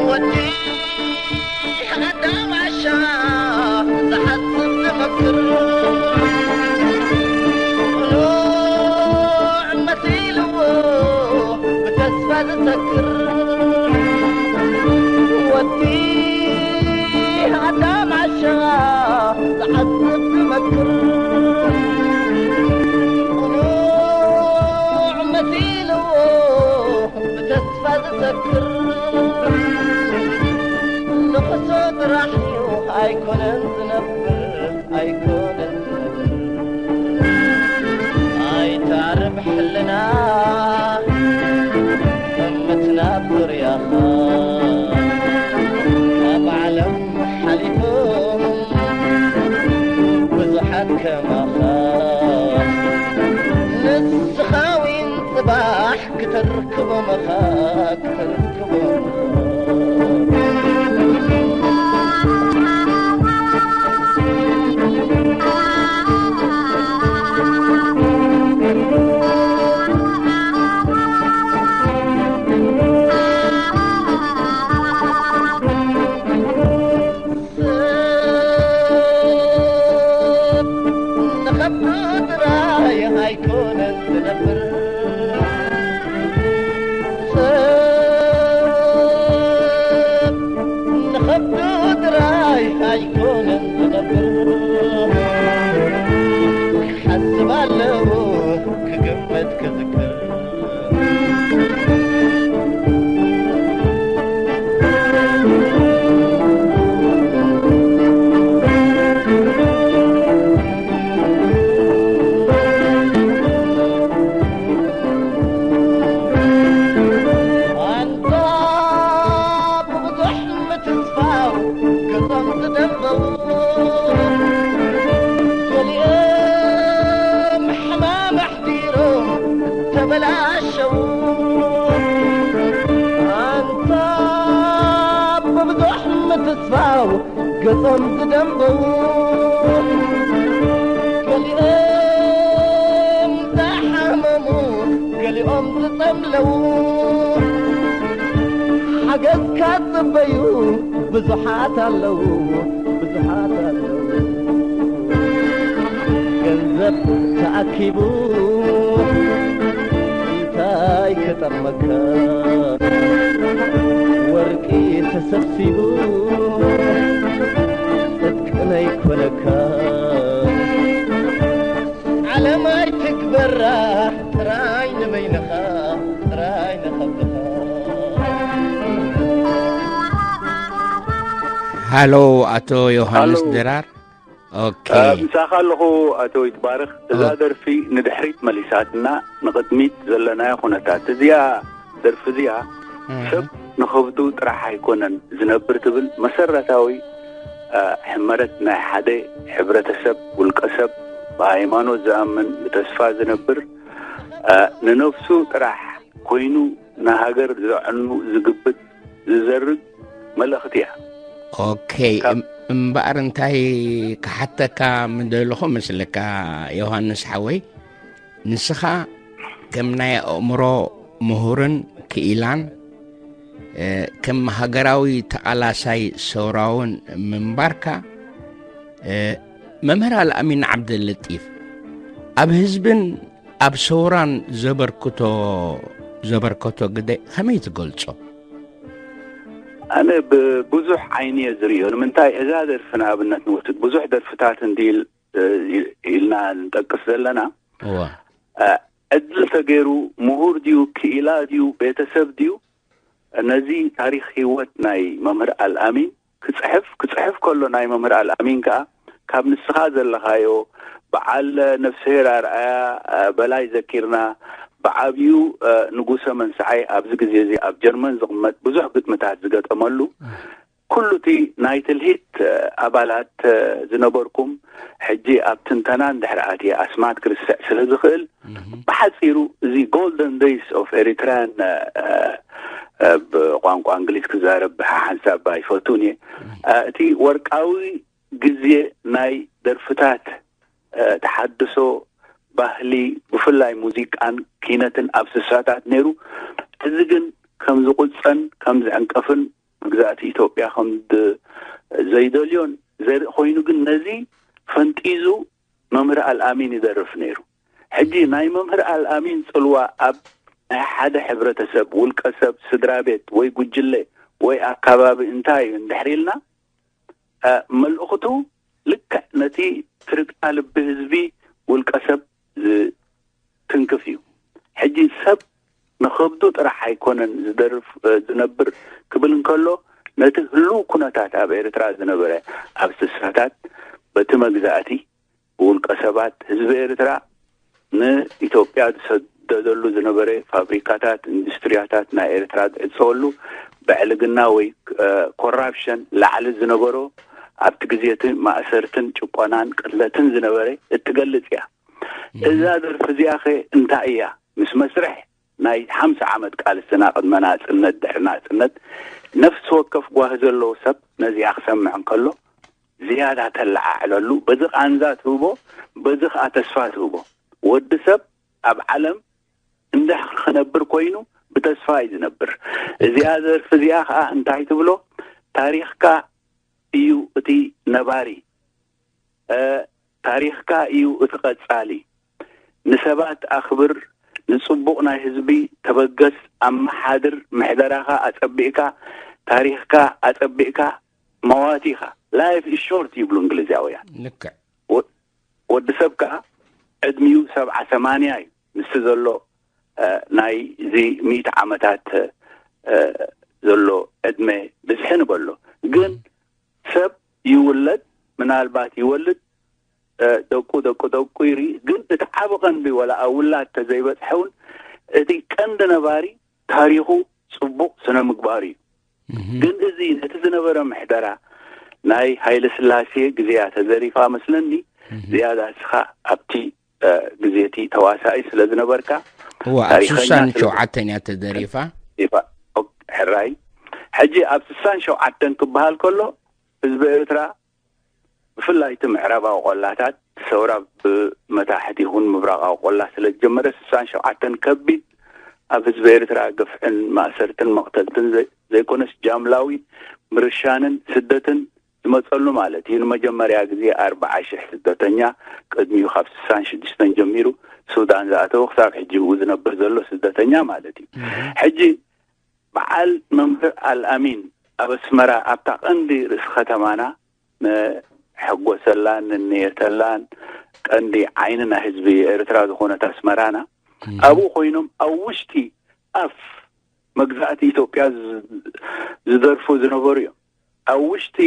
ወዲ ኣዳም ዓሻ ዝሓስብ ዝመክር፣ ቁኑዕ መሲልዎ ብተስፋ ዝሰክር። ወዲ ኣዳም ዓሻ ዝሓስብ ዝመክር፣ ቁኑዕ መሲልዎ ብተስፋ ዝሰክር። ንቕሶ ጥራሕ እዩ ኣይኮነን ዝነብር፣ ኣይኮነን ዝነብር። ኣይትዓርብ ሕልና፣ እምትና ኣብ ዙርያኻ። ካብ ዓለም ሓሊፎም ብዙሓት ከማኻ። ንስኻ ዊን ጽባሕ ክተርክቦም ኢኻ፣ ክተርክቦም ኢኻ። ሰብ ንኸብዱ ጥራይ ኣይኮነን ዝነብር፣ ሰብ ንኸብዱ ጥራይ ኣይኮነን ዝነብር። ክሓስብ ኣለዎ፣ ክግምት፣ ክዝክር። ኣንታ ብብዙሕ ምትስፋው ገጾም ዝደንበው፣ ገሊኦም ሕማም ኣሕዲሮም ተበላሸው። ኣንታ ብብዙሕ ምትስፋው ገጾም ዝደንበው፣ ገሊኦም ዝሓመሙ፣ ገሊኦም ዝጸምለው፣ ሓገዝካ ዝጽበዩ ብዙሓት ኣለዉ፣ ብዙሓት ኣለዉ። ገንዘብ ተኣኪቡ እንታይ ክጠቕመካ? ወርቂ ተሰብሲቡ ጽድቂ ነይኮነካ። ዓለም ኣይትግበራ ጥራይ ንበይንኻ፣ ጥራይ ንኸብድኻ። ሃሎ፣ ኣቶ ዮሃንስ ሃሎ። ድራር። ኦኬ። እ፣ ምሳኻ ኣለኹ ኣቶ ይትባረኽ። እዛ ኦ። ደርፊ ንድሕሪት መሊሳትና፣ ንቕድሚት ዘለናዮ ኩነታት። እዚኣ ደርፊ እዚኣ እህ። ሰብ ንኸብዱ ጥራሕ ኣይኮነን ዝነብር ትብል መሰረታዊ፣ እ፣ ሕመረት ናይ ሓደ ሕብረተሰብ፣ ውልቀ ሰብ፣ ብሃይማኖት ዝኣምን፣ ብተስፋ ዝነብር፣ እ፣ ንነፍሱ ጥራሕ ኮይኑ ንሃገር ዘዕኑ፣ ዝግብት፣ ዝዘርግ መልእኽቲ እያ። ኦኬ። እምበኣር እንታይ ክሓተካ ምደልኹ መስለካ ዮሃንስ ሓወይ፣ ንስኻ ከም ናይ ኣእምሮ ምሁርን ክኢላን ከም ሃገራዊ ተቓላሳይ ሰውራውን ምንባርካ፣ መምህር ኣልኣሚን ዓብደለጢፍ ኣብ ህዝብን ኣብ ሰውራን ዘበርክቶ ዘበርከቶ ግደ ከመይ ትገልጾ? ኣነ ብብዙሕ ዓይኒ እየ ዝርእዮ። ንምንታይ እዛ ደርፊ ንኣብነት ንወስድ፣ ብዙሕ ደርፍታት እንዲል ኢልና ንጠቅስ ዘለና፣ ዕድል ተገይሩ፣ ምሁር ድዩ፣ ክኢላ ድዩ፣ ቤተሰብ ድዩ፣ ነዚ ታሪክ ህይወት ናይ መምህር ኣልኣሚን ክፅሕፍ ክፅሕፍ ከሎ፣ ናይ መምህር ኣልኣሚን ከዓ ካብ ንስኻ ዘለኻዮ፣ በዓል ነፍስሄር ኣርኣያ በላይ ዘኪርና፣ ብዓብዩ ንጉሰ መንስዓይ ኣብዚ ግዜ እዚ ኣብ ጀርመን ዝቕመጥ ብዙሕ ግጥምታት ዝገጠመሉ፣ ኩሉ እቲ ናይ ትልሂት ኣባላት ዝነበርኩም፣ ሕጂ ኣብ ትንተናን ድሕሪ ኣትየ ኣስማት ክርስዕ ስለ ዝኽእል፣ ብሓፂሩ እዚ golden days of Eritrean፣ ብቋንቋ እንግሊዝ ክዛረብ ሓንሳብ ኣይፈቱን እየ። እቲ ወርቃዊ ግዜ ናይ ደርፍታት ተሓድሶ ባህሊ፣ ብፍላይ ሙዚቃን ኪነትን ኣብ ስሳታት ነይሩ። እዚ ግን ከም ዝቁፀን ከም ዝዕንቀፍን መግዛእቲ ኢትዮጵያ ከም ዘይደልዮን ዘርኢ ኮይኑ፣ ግን ነዚ ፈንጢዙ መምህር ኣልኣሚን ይደርፍ ነይሩ። ሕጂ ናይ መምህር ኣልኣሚን ፅልዋ ኣብ ናይ ሓደ ሕብረተሰብ፣ ውልቀ ሰብ፣ ስድራ ቤት ወይ ጉጅለ ወይ ኣካባቢ እንታይ እዩ እንድሕር ኢልና፣ መልእኽቱ ልክዕ ነቲ ትርግታ ልቢ ህዝቢ፣ ውልቀ ሰብ ዝትንክፍ እዩ። ሕጂ ሰብ ንኸብዱ ጥራሕ ኣይኮነን ዝደርፍ ዝነብር ክብል እንከሎ፣ ነቲ ህሉው ኩነታት ኣብ ኤርትራ ዝነበረ ኣብ ስሳታት በቲ መግዛእቲ ብውልቀ ሰባት ህዝቢ ኤርትራ ንኢትዮጵያ ዝሰደደሉ ዝነበረ ፋብሪካታት፣ ኢንዱስትሪያታት ናይ ኤርትራ ዝዕፀወሉ፣ ብዕልግና ወይ ኮራፕሽን ላዕሊ ዝነበሮ፣ ኣብቲ ግዜ እቲ ማእሰርትን ጭቆናን ቅትለትን ዝነበረ እትገልጽ እያ። እዛ ደርፊ እዚኣ ኸ እንታይ እያ? ምስ መስርሕ ናይ ሓምሳ ዓመት ቃልስና ቅድመ ናጽነት፣ ድሕሪ ናጽነት፣ ነፍሲ ወከፍ ጓሂ ዘለዎ ሰብ ነዚኣ ክሰምዕ እንከሎ ዝያዳ ተለዓዕለሉ፣ በዚ ቃንዛ ትህቦ፣ በዚ ኸኣ ተስፋ ትህቦ። ወዲ ሰብ ኣብ ዓለም እንድሕር ክነብር ኮይኑ ብተስፋ እዩ ዝነብር። እዚኣ ደርፊ እዚኣ ኸኣ እንታይ ትብሎ? ታሪኽካ እዩ እቲ ነባሪ፣ ታሪኽካ እዩ እቲ ቀጻሊ። ንሰባት ኣኽብር፣ ንጽቡቕ ናይ ህዝቢ ተበገስ፣ ኣመሓድር፣ ምሕደራኻ ኣጸቢቕካ፣ ታሪኽካ ኣጸቢቕካ መዋቲኻ። Life is short ይብሉ እንግሊዛውያን። ልክዕ። ወዲ ሰብ ከኣ ዕድሚኡ ሰብዓ ሰማንያ እዩ። ምስቲ ዘሎ ናይ እዚ ሚእቲ ዓመታት ዘሎ ዕድመ ብዝሒ ንበሎ። ግን ሰብ ይውለድ፣ ምናልባት ይወልድ፣ ደቁ ደቁ ደቁ ይርኢ። ግን እቲ ዓቢ ቀንዲ ወላ ኣብ ውላድ ተዘይበጽሐ እውን እቲ ቀንዲ ነባሪ ታሪኹ ጽቡቕ ስነ ምግባሩ እዩ። ግን እዚ ነቲ ዝነበረ ምሕደራ ናይ ሃይለ ስላሴ ግዜያ ተዘሪፋ መስለኒ። ዝያዳ እስኻ ኣብቲ ግዜ እቲ ተዋሳኢ ስለ ዝነበርካ እዋ ኣብ ታሪኸኛ ስሳን ስለ ሸውዓተን እያ ተደሪፋ። ይፋ- ኦክ- ሕራይ። ሕጂ ኣብ ስሳን ሸውዓተን ክበሃል ከሎ ህዝቢ ኤርትራ ብፍላይ እቲ ምዕራባዊ ቆላታት ሰውራ ብመታሕት ይኹን ምብራቃዊ ቆላ ስለ ዝጀመረ ስሳን ሸውዓተን ከቢድ ኣብ ህዝቢ ኤርትራ ግፍዕን ማእሰርትን መቕተልትን ዘ- ዘይኮነስ ጃምላዊ ምርሻንን ስደትን ዝመፀሉ ማለት እዩ። ንመጀመርያ ግዜ ኣርባዓ ሽሕ ስደተኛ ቅድሚኡ ካብ ስሳን ሽዱሽተን ጀሚሩ ሱዳን ዝኣተወ ክሳብ ሕጂ ብኡ ዝነብር ዘሎ ስደተኛ ማለት እዩ። ሕጂ በዓል መምህር ኣልኣሚን ኣብ ኣስመራ ኣብታ ቀንዲ ርእሲ ከተማና ንሕጎሰላን ንንየተላን ቀንዲ ዓይኒ ናይ ህዝቢ ኤርትራ ዝኾነት ኣስመራና ኣብኡ ኮይኖም ኣብ ውሽጢ ኣፍ መግዛእቲ ኢትዮጵያ ዝ- ዝደርፉ ዝነበሩ እዮም። ኣብ ውሽጢ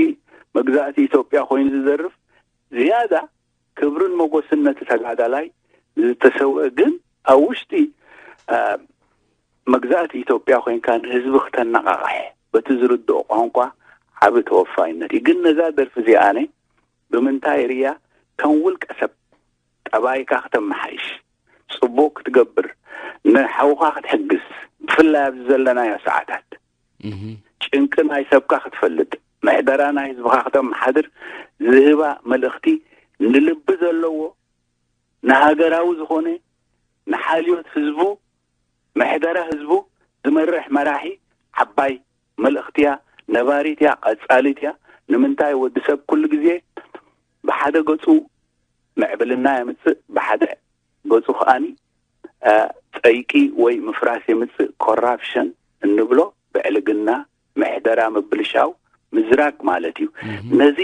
መግዛእቲ ኢትዮጵያ ኮይኑ ዝደርፍ ዝያዳ ክብርን ሞጎስን ነቲ ተጋዳላይ ዝተሰውአ ግን ኣብ ውሽጢ አ፣ መግዛእቲ ኢትዮጵያ ኮይንካ ንህዝቢ ክተነቃቃሕ በቲ ዝርድኦ ቋንቋ ዓቢ ተወፋይነት እዩ። ግን ነዛ ደርፊ እዚኣ ኣነ ብምንታይ ርያ ከም ውልቀ ሰብ ጠባይካ ክተመሓይሽ ጽቡቕ ክትገብር፣ ንሓውኻ ክትሕግዝ፣ ብፍላይ ኣብዚ ዘለናዮ ሰዓታት ጭንቂ ናይ ሰብካ ክትፈልጥ፣ ምሕደራ ናይ ህዝብኻ ክተመሓድር ዝህባ መልእኽቲ፣ ንልቢ ዘለዎ፣ ንሃገራዊ ዝኾነ፣ ንሓልዮት ህዝቡ፣ ምሕደራ ህዝቡ ዝመርሕ መራሒ ዓባይ መልእኽቲ እያ፣ ነባሪት እያ፣ ቀጻሊት እያ። ንምንታይ ወዲ ሰብ ኩሉ ግዜ ብሓደ ገጹ ምዕብልና የምጽእ፣ ብሓደ ገጹ ከኣኒ፣ እ፣ ጸይቂ ወይ ምፍራስ የምጽእ፣ ኮራፕሽን እንብሎ ብዕልግና፣ ምሕደራ ምብልሻው፣ ምዝራግ ማለት እዩ። ነዚ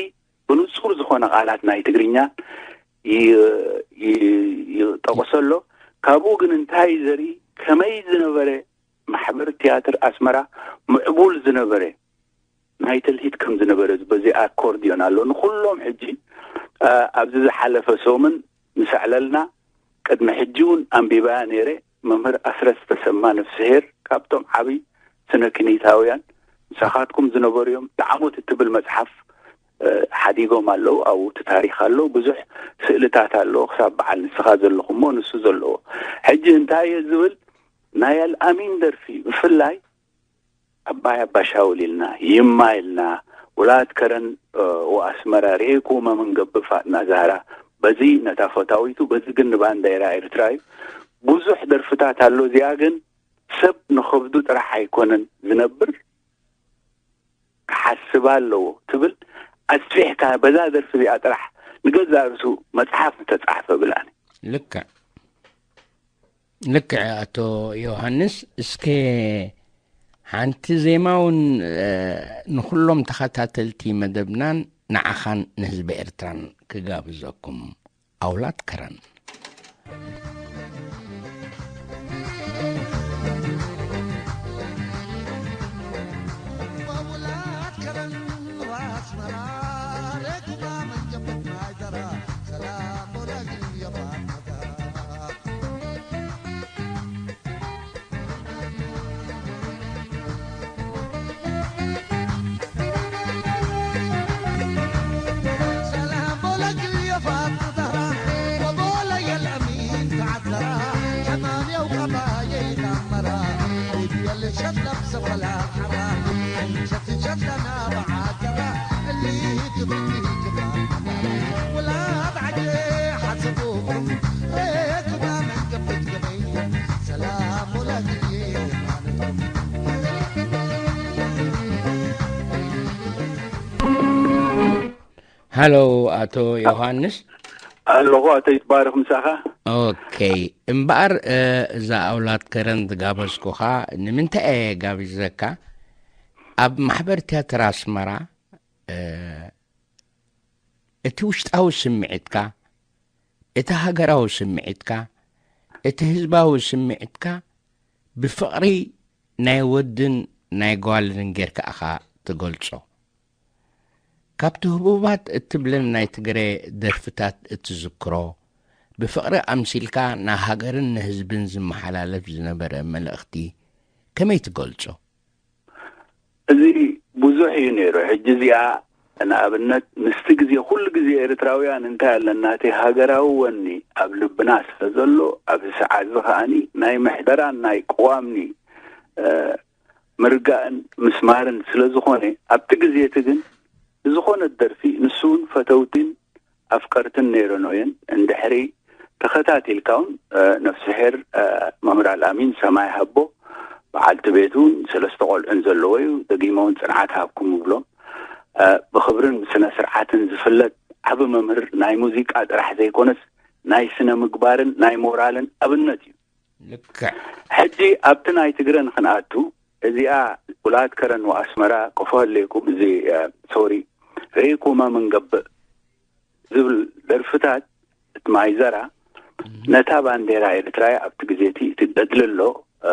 ብንጹር ዝኾነ ቃላት ናይ ትግርኛ ይ-፣ ይ-፣ ይጠቕሶ ኣሎ። ካብኡ ግን እንታይ ዘርኢ፣ ከመይ ዝነበረ ማሕበር ትያትር ኣስመራ ምዕቡል ዝነበረ ናይ ትልሂት ከም ዝነበረ በዚ ኣኮርድዮን ኣሎ። ንኹሎም ሕጂ፣ እ፣ ኣብዚ ዝሓለፈ ሰሙን ምስ ኣዕለልና፣ ቅድሚ ሕጂ እውን ኣንቢባያ ነይረ። መምህር ኣስረስ ተሰማ ነፍስሄር ካብቶም ዓብዪ ስነ ኪኒታውያን ምሳኻትኩም ዝነበሩ እዮም። ጣዕሞት እትብል መጽሓፍ፣ እ፣ ሓዲጎም ኣለዉ። ኣብኡ እቲ ታሪኽ ኣሎ። ብዙሕ ስእልታት ኣለዎ። ክሳብ በዓል ንስኻ ዘለኹሞ ንሱ ዘለዎ። ሕጂ እንታይ እየ ዝብል፣ ናይ ኣልኣሚን ደርፊ ብፍላይ ኣባይ ኣባሻውል ኢልና፣ ይማ ኢልና፣ ውላድ ከረን፣ እ፣ ወኣስመራ፣ ርኤኩማ ምን ገብእ ፋጥና ዛህራ፣ በዚ ነታ ፈታዊቱ፣ በዚ ግን ንባንዴራ ኤርትራ እዩ። ብዙሕ ደርፍታት ኣሎ። እዚኣ ግን ሰብ ንኸብዱ ጥራሕ ኣይኮነን ዝነብር፣ ክሓስባ ኣለዎ ትብል። ኣስፊሕካ በዛ ደርፊ እዚኣ ጥራሕ ንገዛእ ርእሱ መጽሓፍ ምተጻሕፈ ብላኒ። ልክዕ፣ ልክዕ ኣቶ ዮሃንስ። እስከ ሓንቲ ዜማ እውን፣ እ፣ ንኹሎም ተኸታተልቲ መደብናን ንዓኻን ንህዝቢ ኤርትራን ክጋብዘኩም። ኣውላድ ከረን። ሃሎ ኣቶ ዮሃንስ። ኣለኹ ኣቶ ይትባረኽ ምሳኻ። ኦኬ፣ እምበኣር፣ እ፣ እዛ ኣውላድ ከረን ዝጋበዝኩኻ ንምንታይ እየ ጋቢዘካ? ኣብ ማሕበር ትያትር ኣስመራ፣ እ፣ እቲ ውሽጣዊ ስምዒትካ፣ እቲ ሃገራዊ ስምዒትካ፣ እቲ ህዝባዊ ስምዒትካ ብፍቕሪ ናይ ወድን ናይ ጓልን ጌርካ ኢኻ ትገልጾ። ካብቲ ህቡባት እትብለን ናይ ትግረ ደርፍታት እትዝክሮ፣ ብፍቕሪ ኣምሲልካ ንሃገርን ንህዝብን ዝመሓላለፍ ዝነበረ መልእኽቲ ከመይ ትገልጾ? እዚ ብዙሕ እዩ ነይሩ። ሕጂ እዚኣ ንኣብነት ምስቲ ግዜ፣ ኩሉ ግዜ ኤርትራውያን እንታይ ኣለና፣ እቲ ሃገራዊ ወኒ ኣብ ልብና ስለ ዘሎ፣ ኣብዚ ሰዓት እዚ ከኣኒ ናይ ምሕደራን ናይ ቅዋምኒ፣ እ፣ ምርጋእን ምስማርን ስለ ዝኾነ፣ ኣብቲ ግዜ እቲ ግን ብዝኾነት ደርፊ ንሱ እውን ፈተውቲን ኣፍቀርትን ነይረን እየን። እንድሕሪ ተኸታቲልካ እውን፣ እ፣ ነፍስሄር፣ እ፣ መምህር ኣልኣሚን ሰማይ ሃቦ፣ በዓልቲ ቤቱ እውን ሰለስተ ቆልዑን ዘለዎ እዩ። ደጊመ እውን ጽንዓት ሃብኩም እብሎም። እ፣ ብኽብርን ብስነ ስርዓትን ዝፍለጥ ዓቢ መምህር፣ ናይ ሙዚቃ ጥራሕ ዘይኮነስ ናይ ስነ ምግባርን ናይ ሞራልን ኣብነት እዩ። ልክዕ። ሕጂ ኣብቲ ናይ ትግረ ንኽንኣቱ፣ እዚኣ ውላድ ከረን ወኣስመራ ክፈለኩም፣ እዚ፣ እ፣ ሶሪ፣ ርኢኩማ ምን ገብእ ዝብል ደርፍታት፣ እቲ ማይዘራ ነታ ባንዴራ ኤርትራ ኣብቲ ግዜ እቲ፣ እቲ ገድሊ ኣሎ፣ እ፣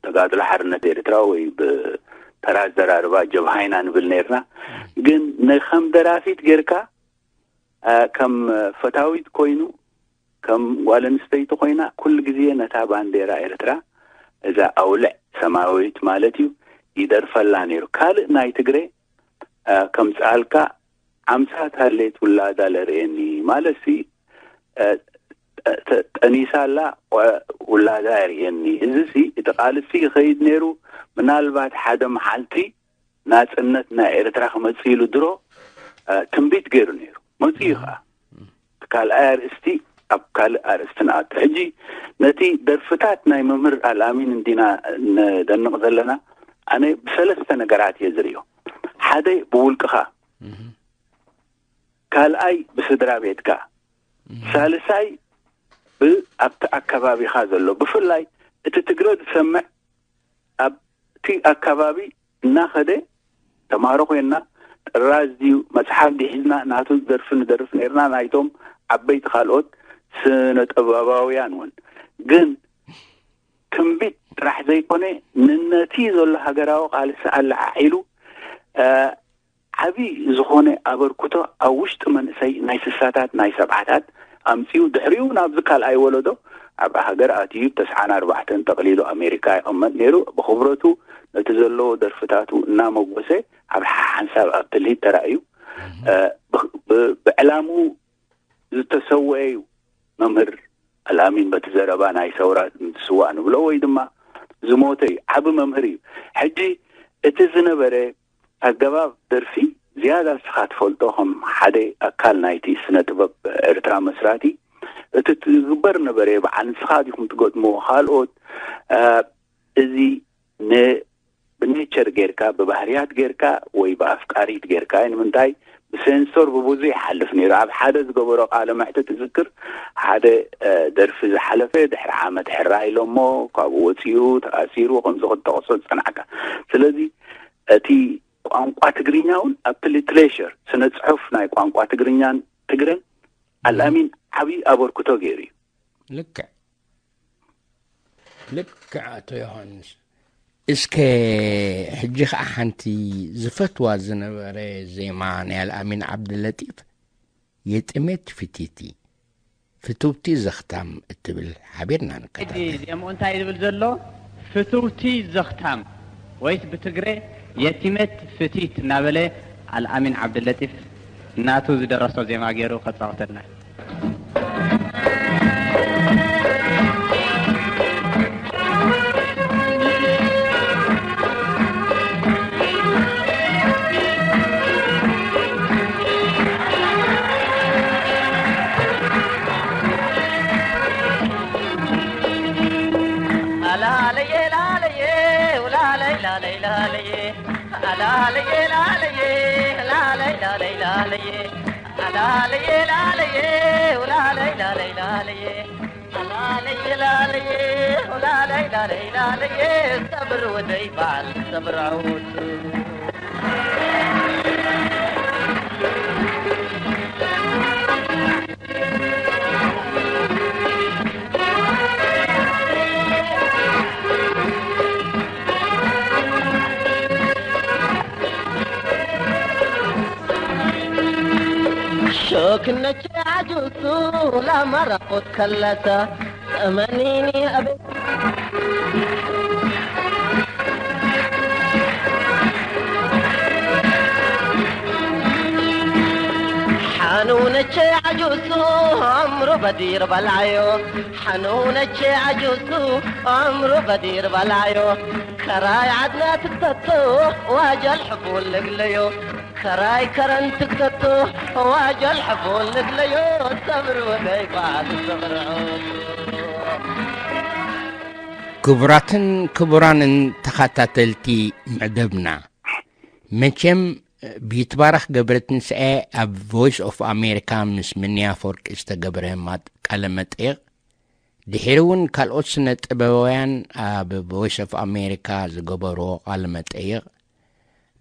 ተጋድሎ ሓርነት ኤርትራ ወይ ብተራ ኣዘራርባ ጀብሃ ኢና ንብል ነርና። ግን ንኸም ደራፊት ጌርካ፣ እ፣ ከም ፈታዊት ኮይኑ፣ ከም ጓል ኣንስተይቲ ኮይና፣ ኩሉ ግዜ ነታ ባንዴራ ኤርትራ፣ እዛ ኣውልዕ ሰማያዊት ማለት እዩ፣ ይደርፈላ ነይሩ። ካልእ ናይ ትግረ፣ እ፣ ከምጽኣልካ፣ ኣምሳት ሃሌት ውላዳ ለርእየኒ ማለትሲ፣ እ፣ እ፣ ተ-፣ ጠኒሳ ኣላ፣ ቆ-፣ ውላዳ የርእየኒ። እዚ ሲ፣ እቲ ቃልሲ ይኸይድ ነይሩ። ምናልባት ሓደ መዓልቲ ናጽነት ናይ ኤርትራ ክመጽእ ኢሉ ድሮ፣ እ፣ ትንቢት ገይሩ ነይሩ። መጽኡ እዩ ኸኣ። ካልኣይ ኣርእስቲ ኣብ ካልእ ኣርእስቲ ንኣቱ። ሕጂ ነቲ ደርፍታት ናይ መምህር ኣልኣሚን እንዲና ነደንቕ ዘለና። ኣነ ብሰለስተ ነገራት እየ ዝርእዮ። ሓደ ብውልቅኻ፣ ካልኣይ ብስድራ ቤትካ፣ ሳልሳይ ብ-፣ ኣብቲ ኣከባቢኻ ዘሎ። ብፍላይ እቲ ትግረ ዝሰምዕ ኣብቲ ኣከባቢ እናኸደ፣ ተማሃሮ ኮይንና፣ ጥራዝ ድዩ መጽሓፍ ድዩ ሒዝና፣ ናቱ ደርፊ ንደርፍ ነይርና፣ ናይቶም ዓበይቲ ካልኦት ስነ ጥበባውያን እውን። ግን ትንቢት ጥራሕ ዘይኮነ፣ ንነቲ ዘሎ ሃገራዊ ቃልሲ ኣለዓዒሉ፣ እ፣ ዓቢ ዝኾነ ኣበርክቶ ኣብ ውሽጢ መንእሰይ ናይ ስሳታት ናይ ሰብዓታት ኣምጺኡ፣ ድሕሪኡ ናብዚ ካልኣይ ወለዶ ኣብ ሃገር ኣትዩ፣ ተስዓን ኣርባዕተን ጠቕሊሉ ኣሜሪካ ይቕመጥ ነይሩ። ብኽብረቱ ነቲ ዘለዎ ደርፍታቱ እናመጎሰ ኣብ ሓሓንሳብ ኣብ ትልሂት ተራእዩ። እ፣ ብ-፣ ብ-፣ ብዕላምኡ ዝተሰወአ እዩ መምህር ኣልኣሚን፣ በቲ ዘረባ ናይ ሰውራ እንትስዋእ ንብሎ፣ ወይ ድማ ዝሞተ እዩ። ዓቢ መምህር እዩ። ሕጂ እቲ ዝነበረ ኣገባብ ደርፊ ዝያዳ ንስኻ ትፈልጦ፣ ከም ሓደ ኣካል ናይቲ ስነ ጥበብ ኤርትራ መስራቲ፣ እቲ ትግበር ነበረ፣ በዓል ንስኻ ዲኹም ትገጥምዎ፣ ካልኦት፣ እ፣ እዚ ን-፣ ብኔቸር ጌርካ፣ ብባህርያት ጌርካ ወይ ብኣፍቃሪት ጌርካ፣ ንምንታይ ብሴንሶር ብብዙ ይሓልፍ ነይሩ። ኣብ ሓደ ዝገበሮ ቃለ መሕትት እዝክር፣ ሓደ፣ እ፣ ደርፊ ዝሓለፈ ድሕሪ ዓመት ሕራይ ኢሎሞ፣ ካብኡ ወጺኡ፣ ተኣሲሩ፣ ከምዚ ክትጠቕሶ ዝጸናሕካ። ስለዚ እቲ ቋንቋ ትግርኛ እውን ኣብቲ ሊትሬቸር፣ ስነ ጽሑፍ ናይ ቋንቋ ትግርኛን ትግረን ኣልኣሚን ዓብዪ ኣበርክቶ ገይሩ እዩ። ልክዕ፣ ልክዕ ኣቶ ዮሃንስ። እስከ ሕጂ ኸዓ ሓንቲ ዝፈትዋ ዝነበረ ዜማ ናይ ኣልኣሚን ዓብደለጢፍ፣ የጥሜት ፍቲቲ፣ ፍትውቲ ዘኽታም እትብል ሓቢርና ሕጂ ንከታተል። ዜምኡ እንታይ ዝብል ዘሎ? ፍትውቲ ዘኽታም ወይስ ብትግረ የቲመት ፍቲት እናበለ ኣልኣሚን ዓብደለጢፍ ናቱ ዝደረሶ ዜማ ገይሩ ከጻወተልና። ሸክነች አጁሱ ላመራቆት ከለሰ ጠመኒኒ አቤ ሓንውነቼ ዓጁሱ ኣምሮ በዲር በላዮ ሓንውነቼ ዓጁሱ ኣምሮ በዲር በላዮ ከራይ ዓድና ትተቶ ዋጀል ሕቡል ልግለዮ ከራይ ከረን ትተቶ ዋጀል ሕቡል ልግለዮ ሰብር ወደይ ባል ሰብር ዑቱ ክቡራትን ክቡራንን ተኸታተልቲ መደብና፣ መቸም ብይትባረኽ ገብረትንስኤ ኣብ ቮይስ ኦፍ ኣሜሪካ ምስ ምንያ ኣፈወርቂ ዝተገብረ ማጥ-፣ ቃለ መጠይቕ፣ ድሒሩ እውን ካልኦት ስነ ጥበባውያን ኣብ ቮይስ ኦፍ ኣሜሪካ ዝገበርዎ ቃለ መጠይቕ፣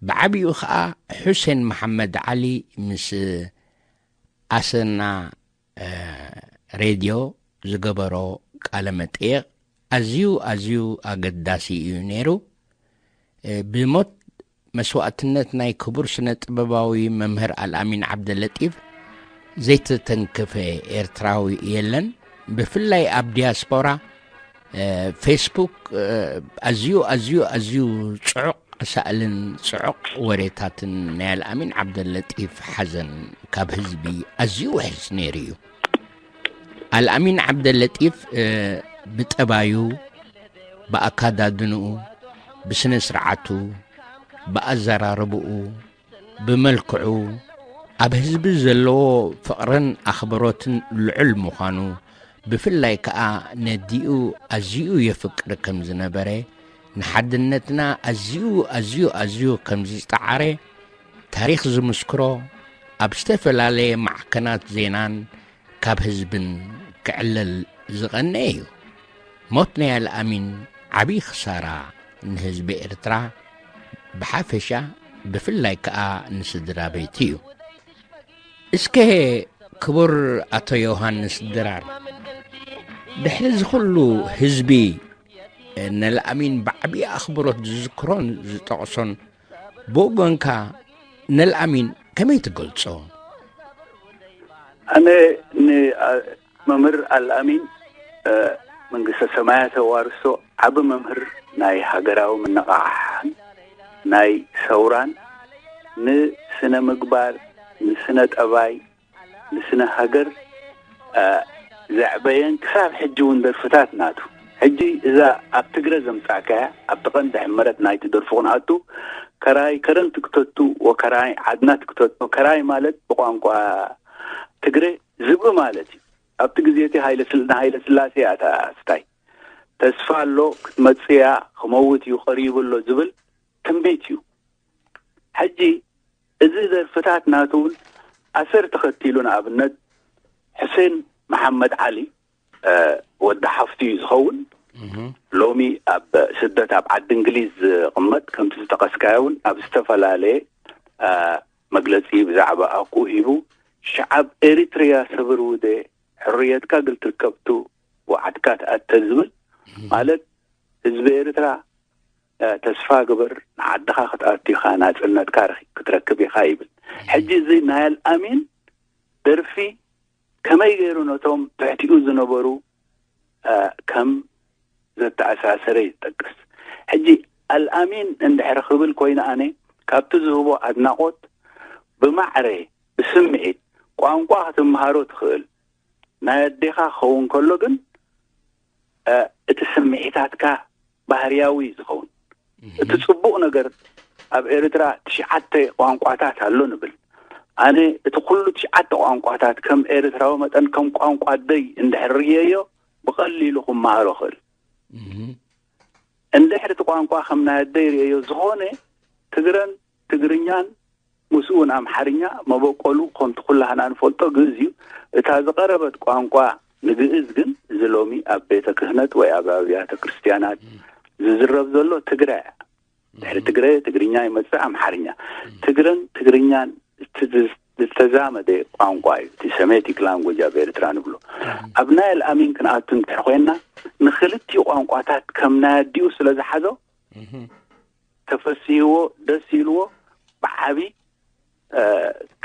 ብዓቢኡ ኸኣ ሑሴን መሓመድ ዓሊ ምስ ኣሰና እ፣ ሬድዮ ዝገበሮ ቃለ መጠይቕ ኣዝዩ፣ ኣዝዩ ኣገዳሲ እዩ ነይሩ። እ፣ ብሞት መስዋእትነት ናይ ክቡር ስነ ጥበባዊ መምህር ኣልኣሚን ዓብደለጢፍ ዘይተተንከፈ ኤርትራዊ የለን። ብፍላይ ኣብ ዲያስፖራ፣ እ፣ ፌስቡክ፣ እ፣ ኣዝዩ፣ ኣዝዩ፣ ኣዝዩ ጽዑቕ ኣሳእልን ጽዑቕ ወሬታትን ናይ ኣልኣሚን ዓብደለጢፍ ሓዘን ካብ ህዝቢ ኣዝዩ ውሕስ ነይሩ እዩ። ኣልኣሚን ዓብደለጢፍ፣ እ፣ ብጠባዩ፣ ብኣካዳድንኡ፣ ብስነ ስርዓቱ፣ ብኣዘራርብኡ፣ ብመልክዑ፣ ኣብ ህዝቢ ዘለዎ ፍቕርን ኣኽብሮትን ልዑል ምዃኑ፣ ብፍላይ ከኣ ነዲኡ ኣዝዩ የፍቅር ከም ዝነበረ፣ ንሓድነትና ኣዝዩ፣ ኣዝዩ፣ ኣዝዩ ከም ዝጸዓረ ታሪኽ ዝምስክሮ ኣብ ዝተፈላለየ ማዕከናት ዜናን ካብ ህዝብን ክዕለል ዝቐነየ እዩ። ሞት ናይ ኣልኣሚን ዓብዪ ክሳራ ንህዝቢ ኤርትራ ብሓፈሻ፣ ብፍላይ ከኣ ንስድራ ቤት እዩ። እስከ ክቡር ኣቶ ዮሃንስ ድራር፣ ድሕሪ እዚ ኩሉ ህዝቢ ነልኣሚን ብዓብዪ ኣኽብሮት ዝዝክሮን ዝጠቕሶን፣ ብወገንካ ነልኣሚን ከመይ ትገልጾ? ኣነ ን-፣ ኣ-፣ መምህር ኣልኣሚን፣ እ፣ መንግስተ ሰማያት ተዋርሶ፣ ዓቢ መምህር ናይ ሃገራዊ ምንቕቓሕን ናይ ሰውራን፣ ንስነ ምግባር፣ ንስነ ጠባይ፣ ንስነ ሃገር፣ እ፣ ዘዕበየን ክሳብ ሕጂ እውን ደርፍታት ናቱ። ሕጂ እዛ ኣብ ትግረ ዘምጻእካያ፣ ኣብቲ ቀንዲ ሕመረት ናይቲ ደርፉ ክንኣቱ፣ ከራይ ከረን ትክተቱ ወከራይ ዓድና ትክተቱ፣ ከራይ ማለት ብቋንቋ ትግረ ዝብኢ ማለት እዩ። ኣብቲ ግዜ እቲ ሃይለ ስል-፣ ንሃይለ ስላሴ እያ እታ ስታይ። "ተስፋ ኣሎ፣ ክትመጽእ እያ፣ ክመውት እዩ፣ ቀሪቡ ኣሎ" ዝብል ትንቢት እዩ። ሕጂ እዚ ደርፍታት ናቱ እውን ኣሰር ተኸቲሉ፣ ንኣብነት፣ ሕሴን መሓመድ ዓሊ፣ እ፣ ወዲ ሓፍቱ እዩ ዝኸውን። እህ። ሎሚ ኣብ ስደት ኣብ ዓዲ እንግሊዝ ዝቕመጥ፣ ከምቲ ዝጠቐስካዮ እውን ኣብ ዝተፈላለየ፣ እ፣ መግለጺ ብዛዕባ ኣኩኡ ሂቡ፣ "ሸዓብ ኤሪትሪያ ሰብር ውደ፣ ሕርየትካ ግልትርከብቱ፣ ወዓድካ ትኣተ" ዝብል፣ እህ። ማለት ህዝቢ ኤርትራ፣ እ፣ "ተስፋ ግበር፣ ንዓድኻ ክትኣቱ ኢኻ፣ ናጽነትካ ረኺ-፣ ክትረክብ ኢኻ" ይብል። ሕጂ እዚ ናይ ኣልኣሚን ደርፊ ከመይ ገይሩ ነቶም ትሕቲኡ ዝነበሩ፣ እ፣ ከም ዘተኣሳሰረ ይጠቅስ። ሕጂ ኣልኣሚን እንድሕሪ ክብል ኮይኑ፣ ኣነ ካብቲ ዝህቦ ኣድናቖት፣ ብማዕረ፣ ብስምዒት፣ ቋንቋ ክትምሃሮ ትኽእል፣ ናይ ኣዴኻ ክኸውን ከሎ ግን፣ እ፣ እቲ ስምዒታትካ ባህርያዊ እዩ ዝኸውን። እህ። እቲ ጽቡቕ ነገር፣ ኣብ ኤርትራ ትሽዓተ ቋንቋታት ኣሎ ንብል። ኣነ እቲ ኩሉ ትሽዓተ ቋንቋታት ከም ኤርትራዊ መጠን ከም ቋንቋ ኣደይ እንድሕር ርእየዮ፣ ብቐሊሉ ክመሃሮ ክእል። እህ። እንድሕር እቲ ቋንቋ ከም ናይ ኣደይ ርእየዮ፣ ዝኾነ ትግረን ትግርኛን ምስኡ እውን ኣምሓርኛ መበቆሉ ከምቲ ኩላህና ንፈልጦ ግእዝ እዩ። እታ ዝቐረበት ቋንቋ ንግእዝ ግን፣ እዚ ሎሚ ኣብ ቤተ ክህነት ወይ ኣብ ኣብያተ ክርስትያናት ዝዝረብ ዘሎ ትግረ እያ። ድሕሪ ትግረ ትግርኛ ይመጽእ ኣምሓርኛ። ትግረን ትግርኛን እቲ ዝ-፣ ዝተዛመደ ቋንቋ እዩ፣ እቲ ሰሜቲክ ላንጉጅ ኣብ ኤርትራ ንብሎ። ኣብ ናይ ኣልኣሚን ክንኣቱ እንድሕር ኮይንና፣ ንክልቲኡ ቋንቋታት ከም ናይ ኣዲኡ ስለ ዝሓዞ፣ እህ። ተፈሲህዎ፣ ደስ ኢልዎ፣ ብዓቢ፣ እ፣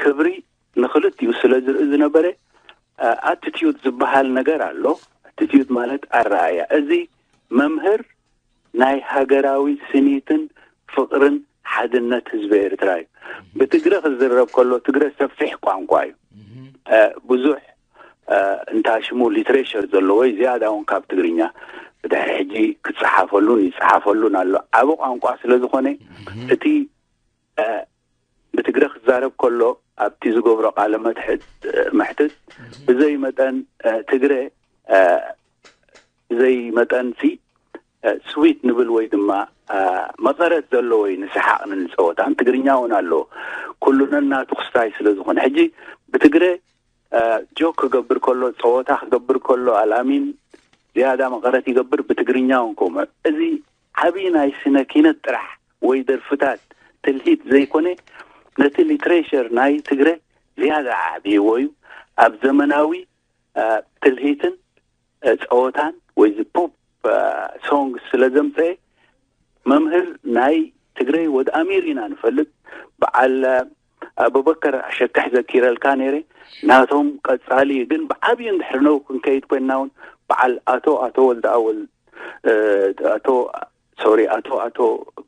ክብሪ ንክልቲኡ ስለ ዝርኢ ዝነበረ፣ እ፣ ኣቲቲዩድ ዝበሃል ነገር ኣሎ። ኣቲቲዩድ ማለት ኣረኣእያ። እዚ መምህር ናይ ሃገራዊ ስኒትን ፍቕርን ሓድነት ህዝቢ ኤርትራ እዩ። ብትግረ ክዝረብ ከሎ፣ ትግረ ሰፊሕ ቋንቋ እዩ። እህ። እ፣ ብዙሕ፣ እ፣ እንታ ሽሙ ሊትሬቸር ዘለዎ እዩ፣ ዝያዳ እውን ካብ ትግርኛ ብድሕሪ ሕጂ ክጸሓፈሉን ይጸሓፈሉን ኣሎ። ዓቢ ቋንቋ ስለ ዝኾነ፣ እህ። እቲ፣ እ፣ ብትግረ ክዛረብ ከሎ፣ ኣብቲ ዝገብሮ ቃለ መትሕት-፣ እ፣ መሕትት፣ እህ። ብዘይ መጠን፣ እ፣ ትግረ፣ እ፣ ብዘይ መጠንሲ፣ እ፣ ስዊት ንብል ወይ ድማ፣ እ፣ መቐረት ዘለዎ እዩ ንሰሓቕን ንጸወታን። ትግርኛ እውን ኣለዎ። ኩሉ ነናቱ ክስታይ ስለ ዝኾነ። ሕጂ ብትግረ፣ እ፣ ጆክ ክገብር ከሎ፣ ጸወታ ክገብር ከሎ፣ ኣልኣሚን ዝያዳ መቐረት ይገብር፣ ብትግርኛ እውን ከምኡ። እዚ ዓቢ ናይ ስነ ኪነት ጥራሕ ወይ ደርፍታት ትልሂት ዘይኮነ፣ ነቲ ሊትሬቸር ናይ ትግረ ዝያዳ ኣዕብይዎ እዩ። ኣብ ዘመናዊ፣ እ፣ ትልሂትን፣ እ፣ ጸወታን ወይ እዚ ፖፕ፣ እ፣ ሶንግ ስለ ዘምጸኤ፣ መምህር ናይ ትግረይ ወድ ኣሚር ኢና ንፈልጥ። በዓል ኣቡበከር ኣሸክሕ ዘኪረልካ ነይረ። ናቶም ቀጻሊ ግን ብዓብዩ እንድሕር ነው ክንከይድ ኮይንና እውን በዓል ኣቶ፣ ኣቶ ወልደ ኣወል፣ እ፣ ኣቶ፣ ሶሪ፣ ኣቶ፣ ኣቶ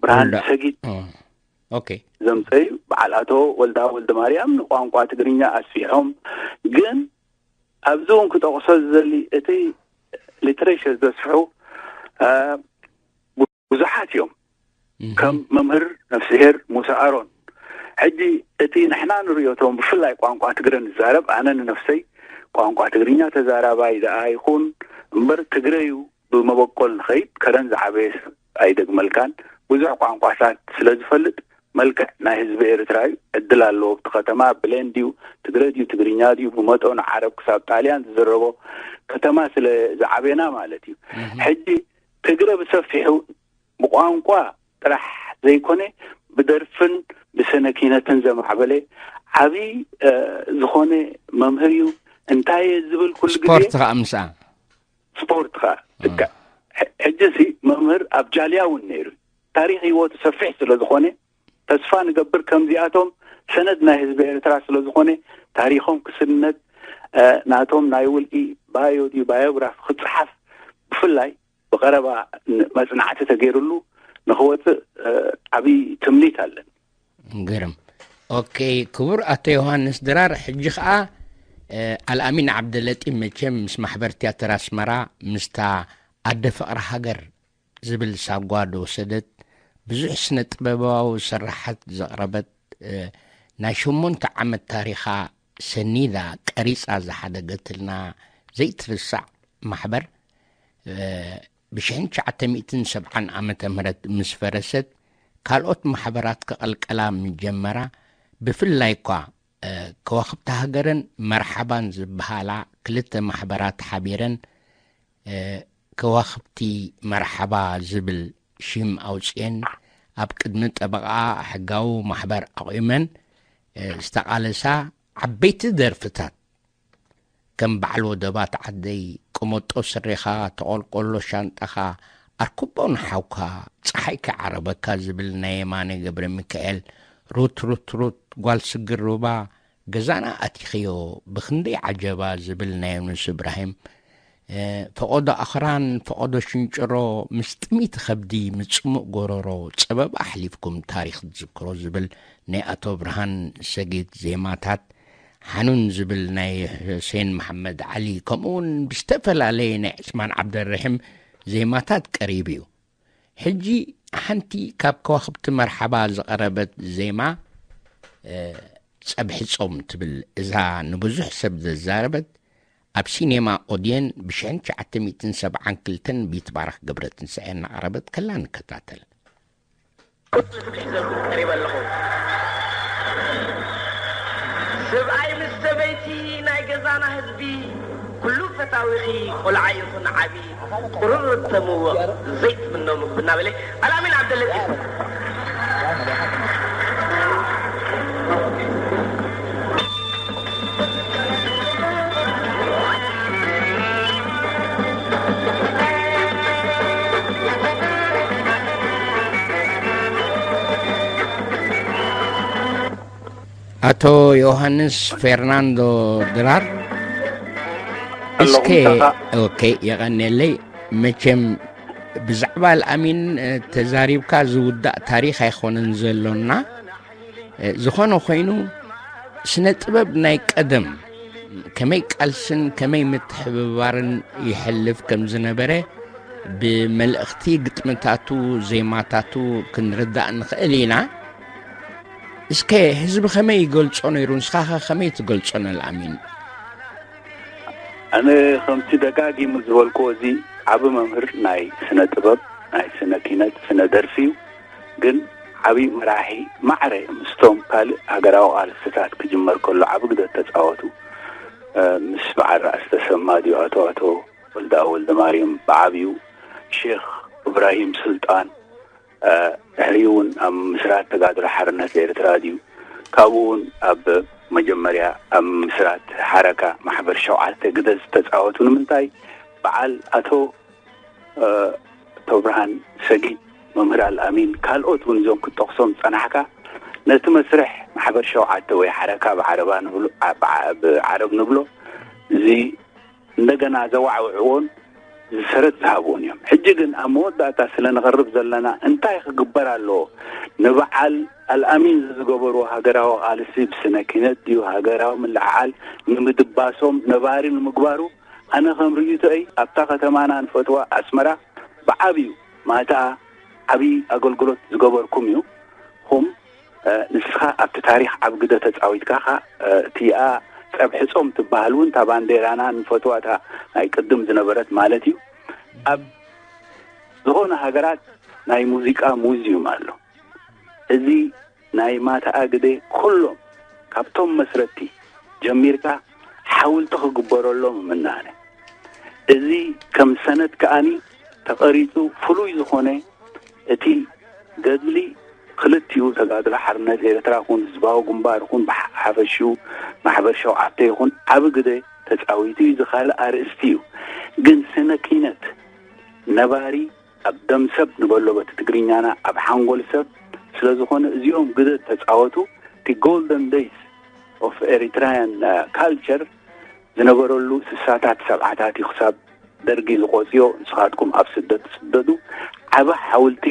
ብርሃን ወልደ-፣ ሰጊድ ኦ፣ ኦኬ። ዘምጸዩ በዓል ኣቶ ወልደ ኣወል ማርያም ንቋንቋ ትግርኛ ኣስፊሖም። ግን ኣብዚ እውን ክጠቕሶ ዝደሊ፣ እቲ ሊትሬቸር ዘስፍሑ ብዙሓት እዮም። ከም መምህር ነፍስሄር ሙሳ ኣሮን። ሕጂ እቲ ንሕና ንርእዮ፣ እቶም ብፍላይ ቋንቋ ትግረ ንዛረብ፣ ኣነ ንነፍሰይ ቋንቋ ትግርኛ ተዛራባይ ደኣ ይኹን እምበር፣ ትግረ እዩ ብመበቆል ንኸይድ፣ ከረን ዝዓበየ ሰብ ኣይደግመልካን። ብዙሕ ቋንቋታት ስለ ዝፈልጥ፣ መልክዕ ናይ ህዝቢ ኤርትራ እዩ። ዕድል ኣለዎ ኣብቲ ከተማ። ብሌን ድዩ፣ ትግረ ድዩ፣ ትግርኛ ድዩ፣ ብመጠኑ ዓረብ ክሳብ ጣልያን ዝዝረቦ ከተማ ስለ ዝዓበና ማለት እዩ። ሕጂ ትግረ ብሰፊሑ ብቋንቋ ጥራሕ ዘይኮነ፣ ብደርፍን ብስነ ኪነትን ዘማዕበለ ዓብዪ ዝኾነ መምህር እዩ። እንታይ እየ ዝብል ኩሉ ግዜ፣ ስፖርት ከዓ ምስኣ። ስፖርት ከዓ ትካእ። ሕጂ ሲ መምህር ኣብ ጃልያ እውን ነይሩ። ታሪኽ ህይወቱ ሰፊሕ ስለ ዝኾነ፣ ተስፋ ንገብር ከምዚኣቶም ሰነድ ናይ ህዝቢ ኤርትራ ስለ ዝኾነ፣ ታሪኾም ክስነድ፣ ናቶም ናይ ውልቂ ባዮ ድዩ ባዮግራፊ ክጽሓፍ፣ ብፍላይ ብቐረባ መጽናዕቲ ተገይሩሉ ንኽወጽእ ዓብዪ ትምኒት ኣለን። ግርም። ኦኬ፣ ክቡር ኣቶ ዮሃንስ ድራር፣ ሕጂ ኸኣ ኣልኣሚን ዓብደለጢ፣ መቸም ምስ ማሕበር ትያትር ኣስመራ፣ ምስታ ኣደ ፍቕሪ ሃገር ዝብል ሳጓ ዝወሰደት፣ ብዙሕ ስነ ጥበባዊ ስራሓት ዘቕረበት፣ ናይ ሸሞንተ ዓመት ታሪኻ ሰኒዳ ቀሪጻ ዝሓደገትልና ዘይትርሳዕ ማሕበር፣ ብሽሕን ትሽዓተ ሚእትን ሰብዓን ዓመተ ምህረት ምስ ፈረሰት፣ ካልኦት ማሕበራት ክቐልቀላ ምስ ጀመራ፣ ብፍላይ እኳ ከዋኽብቲ ሃገርን መርሓባን ዝበሃላ ክልተ ማሕበራት ሓቢረን ከዋኽብቲ መርሓባ ዝብል ሽም ኣውፅኤን ኣብ ቅድሚ ጠበቓ ሕጋዊ ማሕበር ኣቑመን ዝተቓለሳ ዓበይቲ ደርፍታት ከም በዓል ወደባት ዓደይ፣ ቅመጦ ስሬኻ፣ ተቖልቆሎ ሻንጣኻ፣ ኣርኩቦ ንሓውካ፣ ፀሓይ ከይዓረበካ ዝብል ናይ የማነ ገብረ ሚካኤል፣ ሩት ሩት ሩት፣ ጓል ስግር ሩባ፣ ገዛና ኣቲኽዮ ብኽንደይ ዓጀባ ዝብል ናይ ዮኑስ እብራሂም፣ ፈቐዶ ኣኽራን፣ ፈቐዶ ሽንጭሮ፣ ምስ ጥሚት ኸብዲ፣ ምስ ጽሙእ ጎረሮ፣ ጸበባ ኣሕሊፍኩም ታሪኽ ትዝክሮ ዝብል ናይ ኣቶ ብርሃን ሰጊድ ዜማታት፣ ሓኑን ዝብል ናይ ሑሴን መሓመድ ዓሊ፣ ከምኡውን ብዝተፈላለየ ናይ ዕስማን ዓብደልርሒም ዜማታት ቀሪቡ እዩ። ሕጂ ሓንቲ ካብ ከዋኽብቲ መርሓባ ዝቐረበት ዜማ፣ ጸብሒ ጾም ትብል፣ እዛ ንብዙሕ ሰብ ዘዛረበት፣ ኣብ ሲኔማ ኦድየን ብሽሕን ትሽዓተ ሚእትን ሰብዓን ክልተን ብይትባረኽ ገብረትንሳኤ እናቕረበት ከላ ንከታተል። ቁጽሪ ክብሊ ሒዘልኩም ቀሪበ ኣለኹ። ሰብኣይ ምስ ሰበይቲ ናይ ገዛና ህዝቢ፣ ኩሉ ፈታዊኺ፣ ቆልዓ ይኹን ዓቢ፣ ቁርርብ ተምውቕ ዘይትምኖ ምግቢ እናበለ ኣልኣሚን ዓብደለጢፍ። ኣቶ ዮሃንስ ፌርናንዶ ድራር፣ እስከ፣ ኣለኹም፣ ተኻ- ኦኬ፣ የቐንየለይ። መቸም ብዛዕባ ኣልኣሚን፣ እ፣ ተዛሪብካ ዝውዳእ ታሪኽ ኣይኮነን ዘሎና። እ፣ ዝኾነ ኮይኑ፣ ስነ ጥበብ ናይ ቀደም ከመይ ቃልስን ከመይ ምትሕብባርን ይሕልፍ ከም ዝነበረ ብመልእኽቲ ግጥምታቱ፣ ዜማታቱ ክንርዳእ ንኽእል ኢና። እስከ ህዝቢ ከመይ ይገልጾ ነይሩ? ንስኻኸ ከመይ ትገልጾ ንኣልኣሚን? ኣነ ከምቲ ደጋጊሙ ዝበልክዎ፣ እዚ ዓቢ መምህር ናይ ስነ ጥበብ፣ ናይ ስነ ኪነት፣ ስነ ደርፊ እዩ። ግን ዓቢ መራሒ፣ ማዕረ ምስቶም ካልእ ሃገራዊ ቃልስታት ክጅመር ከሎ ዓቢ ግደ ተጻወቱ። እ፣ ምስ በዓል ራእሲ ተሰማ ድዩ፣ ኣቶ፣ ኣቶ ወልደኣብ ወልደማርያም ብዓቢኡ፣ ሼኽ እብራሂም ስልጣን፣ እ፣ ድሕሪኡ እውን ኣብ ምስራት ተጋድሎ ሓርነት ኤርትራ ድዩ፣ ካብኡ እውን ኣብ መጀመርያ ኣብ ምስራት ሓረካ ማሕበር ሸውዓተ ግደ ዝተጻወቱ። ንምንታይ በዓል ኣቶ፣ እ፣ ኣቶ ብርሃን ሰጊድ፣ መምህር ኣልኣሚን፣ ካልኦት እውን እዞም ክትጠቕሶም ዝጸናሕካ፣ ነቲ መስርሕ ማሕበር ሸውዓተ ወይ ሓረካ ብዓረባ ንብሎ፣ ብ-፣ ብዓረብ ንብሎ፣ እዚ እንደገና ዘዋዕውዕዎን ሰረት ዝሃብዎን እዮም። ሕጂ ግን ኣብ መወዳእታ ስለ ንቐርብ ዘለና እንታይ ክግበር ኣለዎ? ንበዓል ኣልኣሚን ዝገበርዎ ሃገራዊ ቃልሲ ብስነ ኪነት ድዩ፣ ሃገራዊ ምልዕዓል ንምድባሶም ነባሪ ንምግባሩ፣ ኣነ ከም ርእይቶይ ኣብታ ከተማና ንፈትዋ ኣስመራ ብዓብዩ ማእተኣ ዓብዪ ኣገልግሎት ዝገበርኩም እዩ። ኹም ንስኻ ኣብቲ ታሪኽ ዓብ ግደ ተጻዊትካ ኻ እቲኣ ጸብሒ ጾም ትበሃል እውን እታ ባንዴራና ንፈትዋ እታ ናይ ቅድም ዝነበረት ማለት እዩ። ኣብ ዝኾነ ሃገራት ናይ ሙዚቃ ሙዚዩም ኣሎ። እዚ ናይ ማታ ኣግደ ኩሎም ካብቶም መስረቲ ጀሚርካ ሓውልቲ ክግበረሎም ምናነ። እዚ ከም ሰነድ ከኣኒ ተቐሪጹ ፍሉይ ዝኾነ እቲ ገድሊ ክልቲኡ ተጋድሎ ሓርነት ኤርትራ ኹን ህዝባዊ ግንባር ኹን ብሓፈሽኡ ማሕበር ሸውዓተ ይኹን ዓቢ ግደ ተጻዊቱ እዩ። ዝኻልእ ኣርእስቲ እዩ። ግን ስነ ኪነት ነባሪ ኣብ ደም ሰብ ንበሎ በቲ ትግርኛና ኣብ ሓንጎል ሰብ ስለ ዝኾነ እዚኦም ግደ ተጻወቱ። እቲ golden days of Eritrean culture ዝነበረሉ ስሳታት ሰብዓታት እዩ ክሳብ ደርጊ ዝቆጽዮ ንስኻትኩም ኣብ ስደት ትስደዱ ዓቢ ሓውልቲ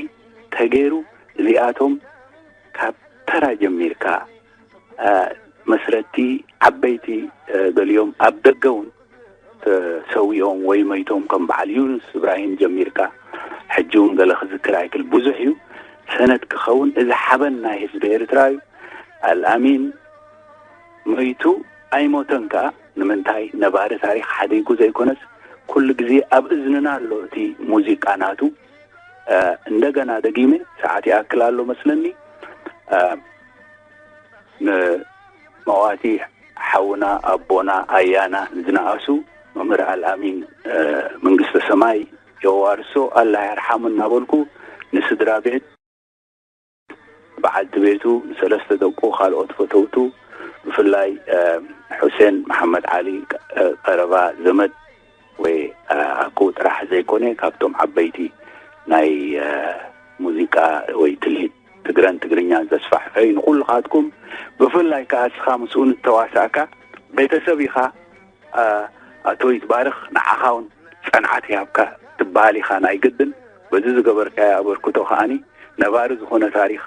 ተገይሩ። እዚኣቶም ካብ ተራ ጀሚርካ መስረቲ ዓበይቲ ገሊኦም ኣብ ደገ እውን ተሰዊኦም ወይ መይቶም ከም በዓል ዩኑስ እብራሂም ጀሚርካ ሕጂ እውን ገለ ክዝክር ኣይክል ብዙሕ እዩ። ሰነድ ክኸውን እዚ ሓበን ናይ ህዝቢ ኤርትራ እዩ። ኣልኣሚን መይቱ ኣይሞተን ከኣ ንምንታይ ነባሪ ታሪኽ ሓዲጉ ዘይኮነስ ኩሉ ግዜ ኣብ እዝንና ኣሎ እቲ ሙዚቃ ናቱ። እንደገና ደጊመ ሰዓት ይኣክል ኣሎ መስለኒ። ንመዋቲ ሓውና ኣቦና ኣያና ዝነኣሱ መምህር ኣልኣሚን መንግስተ ሰማይ የዋርሶ ኣላ ይርሓሙ እናበልኩ ንስድራ ቤት በዓልቲ ቤቱ ንሰለስተ ደቁ ካልኦት ፈተውቱ ብፍላይ ሑሴን መሓመድ ዓሊ ቀረባ ዘመድ ወይ ኣኩ ጥራሕ ዘይኮነ ካብቶም ዓበይቲ ናይ ሙዚቃ ወይ ትልሂት ትግረን ትግርኛን ዘስፋሕፈዩ ንኩልኻትኩም ብፍላይ ከዓ እስኻ ምስኡ ንተዋሳእካ ቤተሰብ ኢኻ። ኣቶ ይትባርኽ ንዓኻ እውን ጸንዓት ይሃብካ ትበሃል ኢኻ ናይ ግድን። በዚ ዝገበርካዮ ኣበርክቶ ከኣኒ ነባሪ ዝኾነ ታሪኽ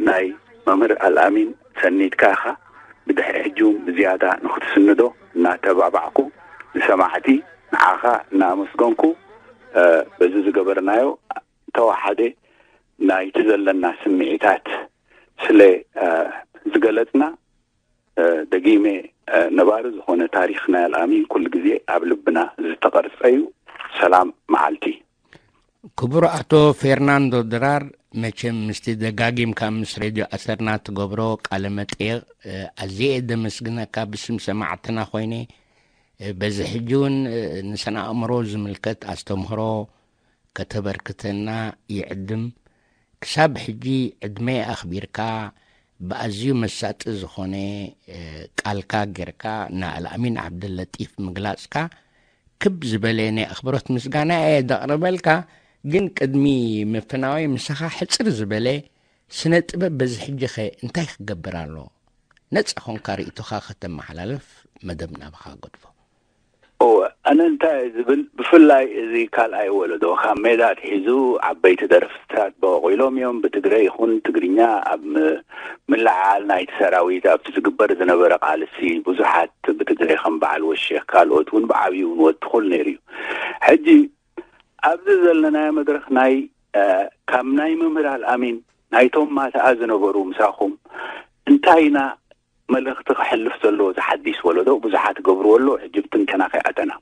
ናይ መምህር ኣልኣሚን ሰኒድካ ኢኻ። ብድሕሪ ሕጂ እውን ብዝያዳ ንኽትስንዶ እናተባባዕኩ ንሰማዕቲ ንዓኻ እናኣመስገንኩ በዚ ዝገበርናዮ ተዋሓደ ናይቲ ዘለና ስምዒታት ስለ ዝገለጽና ደጊመ ነባሪ ዝኾነ ታሪኽ ናይ ኣልኣሚን ኩሉ ግዜ ኣብ ልብና ዝተቐርጸ እዩ። ሰላም መዓልቲ። ክቡር ኣቶ ፌርናንዶ ድራር፣ መቸም ምስቲ ደጋጊምካ ምስ ሬድዮ ኣሰርና ትገብሮ ቃለ መጠየቕ ኣዝየ ደመስግነካ ብስም ሰማዕትና ኮይነ። በዚ ሕጂ እውን ንስነ ኣእምሮ ዝምልከት ኣስተምህሮ ከተበርክተና ይዕድም። ክሳብ ሕጂ ዕድመ ኣኽቢርካ ብኣዝዩ መሳጢ ዝኾነ ቃልካ ጌርካ ንኣልኣሚን ዓብደለጢፍ ምግላጽካ ክብ ዝበለ ናይ ኣኽብሮት ምስጋና እየ ዘቕርበልካ። ግን ቅድሚ ምፍናወይ ምሳኻ ሕጽር ዝበለ ስነ ጥበብ በዚ ሕጂ ኸ እንታይ ክገብር ኣሎ? ነጻ ኾንካ ርእይቶኻ ከተመሓላልፍ መደብ ናባኻ ገድፎ። እወ፣ ኣነ እንታይ እየ ዝብል፣ ብፍላይ እዚ ካልኣይ ወለዶ ካብ ሜዳ ኣትሒዙ ዓበይቲ ደረፍትታት በቑሎም እዮም። ብትግረ ይኹን ትግርኛ ኣብ ም- ምልዕዓል ናይቲ ሰራዊት ኣብቲ ዝግበር ዝነበረ ቃልሲ ብዙሓት ብትግረ ከም በዓል ወሼኽ ካልኦት እውን ብዓብዩ ንወትኹል ነይሩ እዩ። ሕጂ ኣብዚ ዘለናዮ መድረኽ ናይ ካብ ናይ መምህር ኣልኣሚን ናይቶም ማተኣ ዝነበሩ ምሳኹም እንታይ ኢና መልእኽቲ ክሕልፍ ዘለዎ ዝሓዲስ ወለዶ ብዙሓት ገብርዎ ኣለዉ። ሕጂ ብትንተና ከይኣተና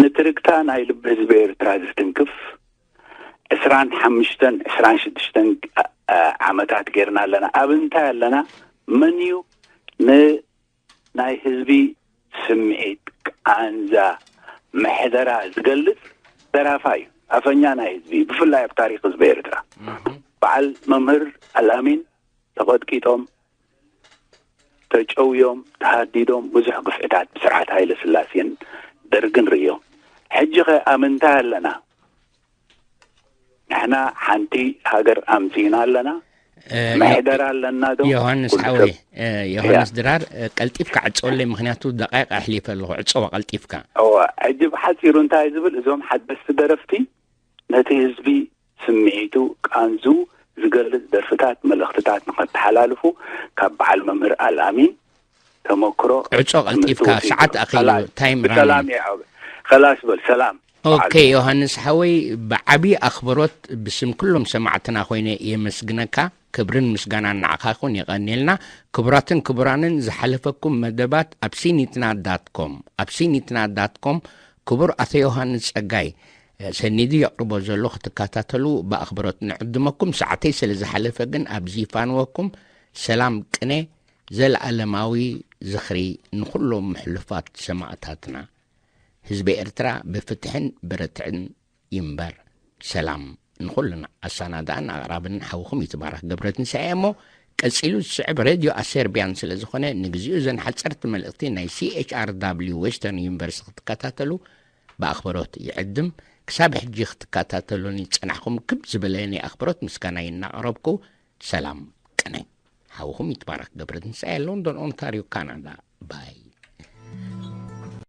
ንትርግታ ናይ ልቢ ህዝቢ ኤርትራ ዝትንክፍ ዕስራን ሓሙሽተን ዕስራን ሽዱሽተን ዓመታት ጌርና ኣለና። ኣብ እንታይ ኣለና? መን እዩ ንናይ ህዝቢ ስምዒት፣ ቃንዛ፣ ምሕደራ ዝገልጽ ደራፋይ እዩ። ኣፈኛ ናይ ህዝቢ፣ ብፍላይ ኣብ ታሪኽ ህዝቢ ኤርትራ። በዓል መምህር ኣልኣሚን ተቐጥቂጦም፣ ተጨውዮም፣ ተሃዲዶም፣ ብዙሕ ግፍዕታት ብስርዓት ሃይለ ስላሴን ደርግን ርእዮም። ሕጂ ኸ ኣብ ምንታይ ኣለና? ንሕና ሓንቲ ሃገር ኣምጺእና ኣለና። እ፣ መሕደር ኣለና ዶ? ዮሃንስ ኩሉ ሓወይ፣ ሰብ። እ፣ ዮሃንስ ድራር፣ እ፣ ቀልጢፍካ ዕጸወለይ፣ ምኽንያቱ ደቂቕ ኣሕሊፈ ኣለኹ። ዕጸዋ ቀልጢፍካ። እዋ፣ ሕጂ ብሓጺሩ እንታይ ዝብል፣ እዞም ሓደስቲ ደረፍቲ ነቲ ህዝቢ ስምዒቱ፣ ቃንዙ ዝገልጽ ደርፍታት፣ መልእኽትታት ንኸተሓላልፉ ካብ በዓል መምህር ኣልኣሚን ተመክሮ ዕጾ ቀልጢፍካ፣ ትምህርቲ ወሲዱ። ሰዓት ኣኺሉ፣ ኸላስ፣ ታይም ብሰላም ራኒንግ። ይዐብ-፣ ኸላስ በል፣ ሰላም። ኦኬ፣ በዓል ዮሃንስ ሓወይ፣ ብዓቢ ኣኽብሮት ብስም ኩሎም ሰማዕትና ኮይነ የመስግነካ። ክብርን ምስጋናን ንዓኻ ይኹን፣ የቐንየልና። ክቡራትን ክቡራንን፣ ዝሓለፈኩም መደባት ኣብ ሲኒትና ዳት ኮም፣ ኣብ ሲኒትና ዳት ኮም፣ ክቡር ኣቶ ዮሃንስ ጸጋይ፣ እ፣ ሰኒዱ የቕርቦ ዘሎ ክትከታተሉ ብኣኽብሮት ንዕድመኩም። ሰዓተይ ስለ ዝሓለፈ ግን ኣብዚ ይፋንወኩም። ሰላም ቅነ፣ ዘለኣለማዊ ዝኽሪ ንኹሎም ሕሉፋት ሰማእታትና። ህዝቢ ኤርትራ ብፍትሕን ብርትዕን ይንበር። ሰላም ንኹልና። ኣሰናዳእን ኣቕራብን ሓውኹም ይትባረክ ገብረትንሳኤ እሞ፣ ቀጺሉ ዝስዕብ ሬድዮ ኣሰርቢያን ስለ ዝኾነ፣ ንግዚኡ እዘን ሓጸርቲ መልእኽቲ ናይ ሲ ኤች ኣር ዳብሊው ዌስተርን ዩኒቨርሲቲ ክትከታተሉ ብኣኽብሮት ይዕድም። ክሳብ ሕጂ ክትከታተሉኒ ዝጸናሕኩም ክብ ዝበለ ናይ ኣኽብሮት ምስጋና እናቕረብኩ፣ ሰላም ቅነ። ሓውኹም ይትባረክ ገብረትንሳኤ፣ ሎንዶን ኦንታርዮ ካናዳ። ባይ።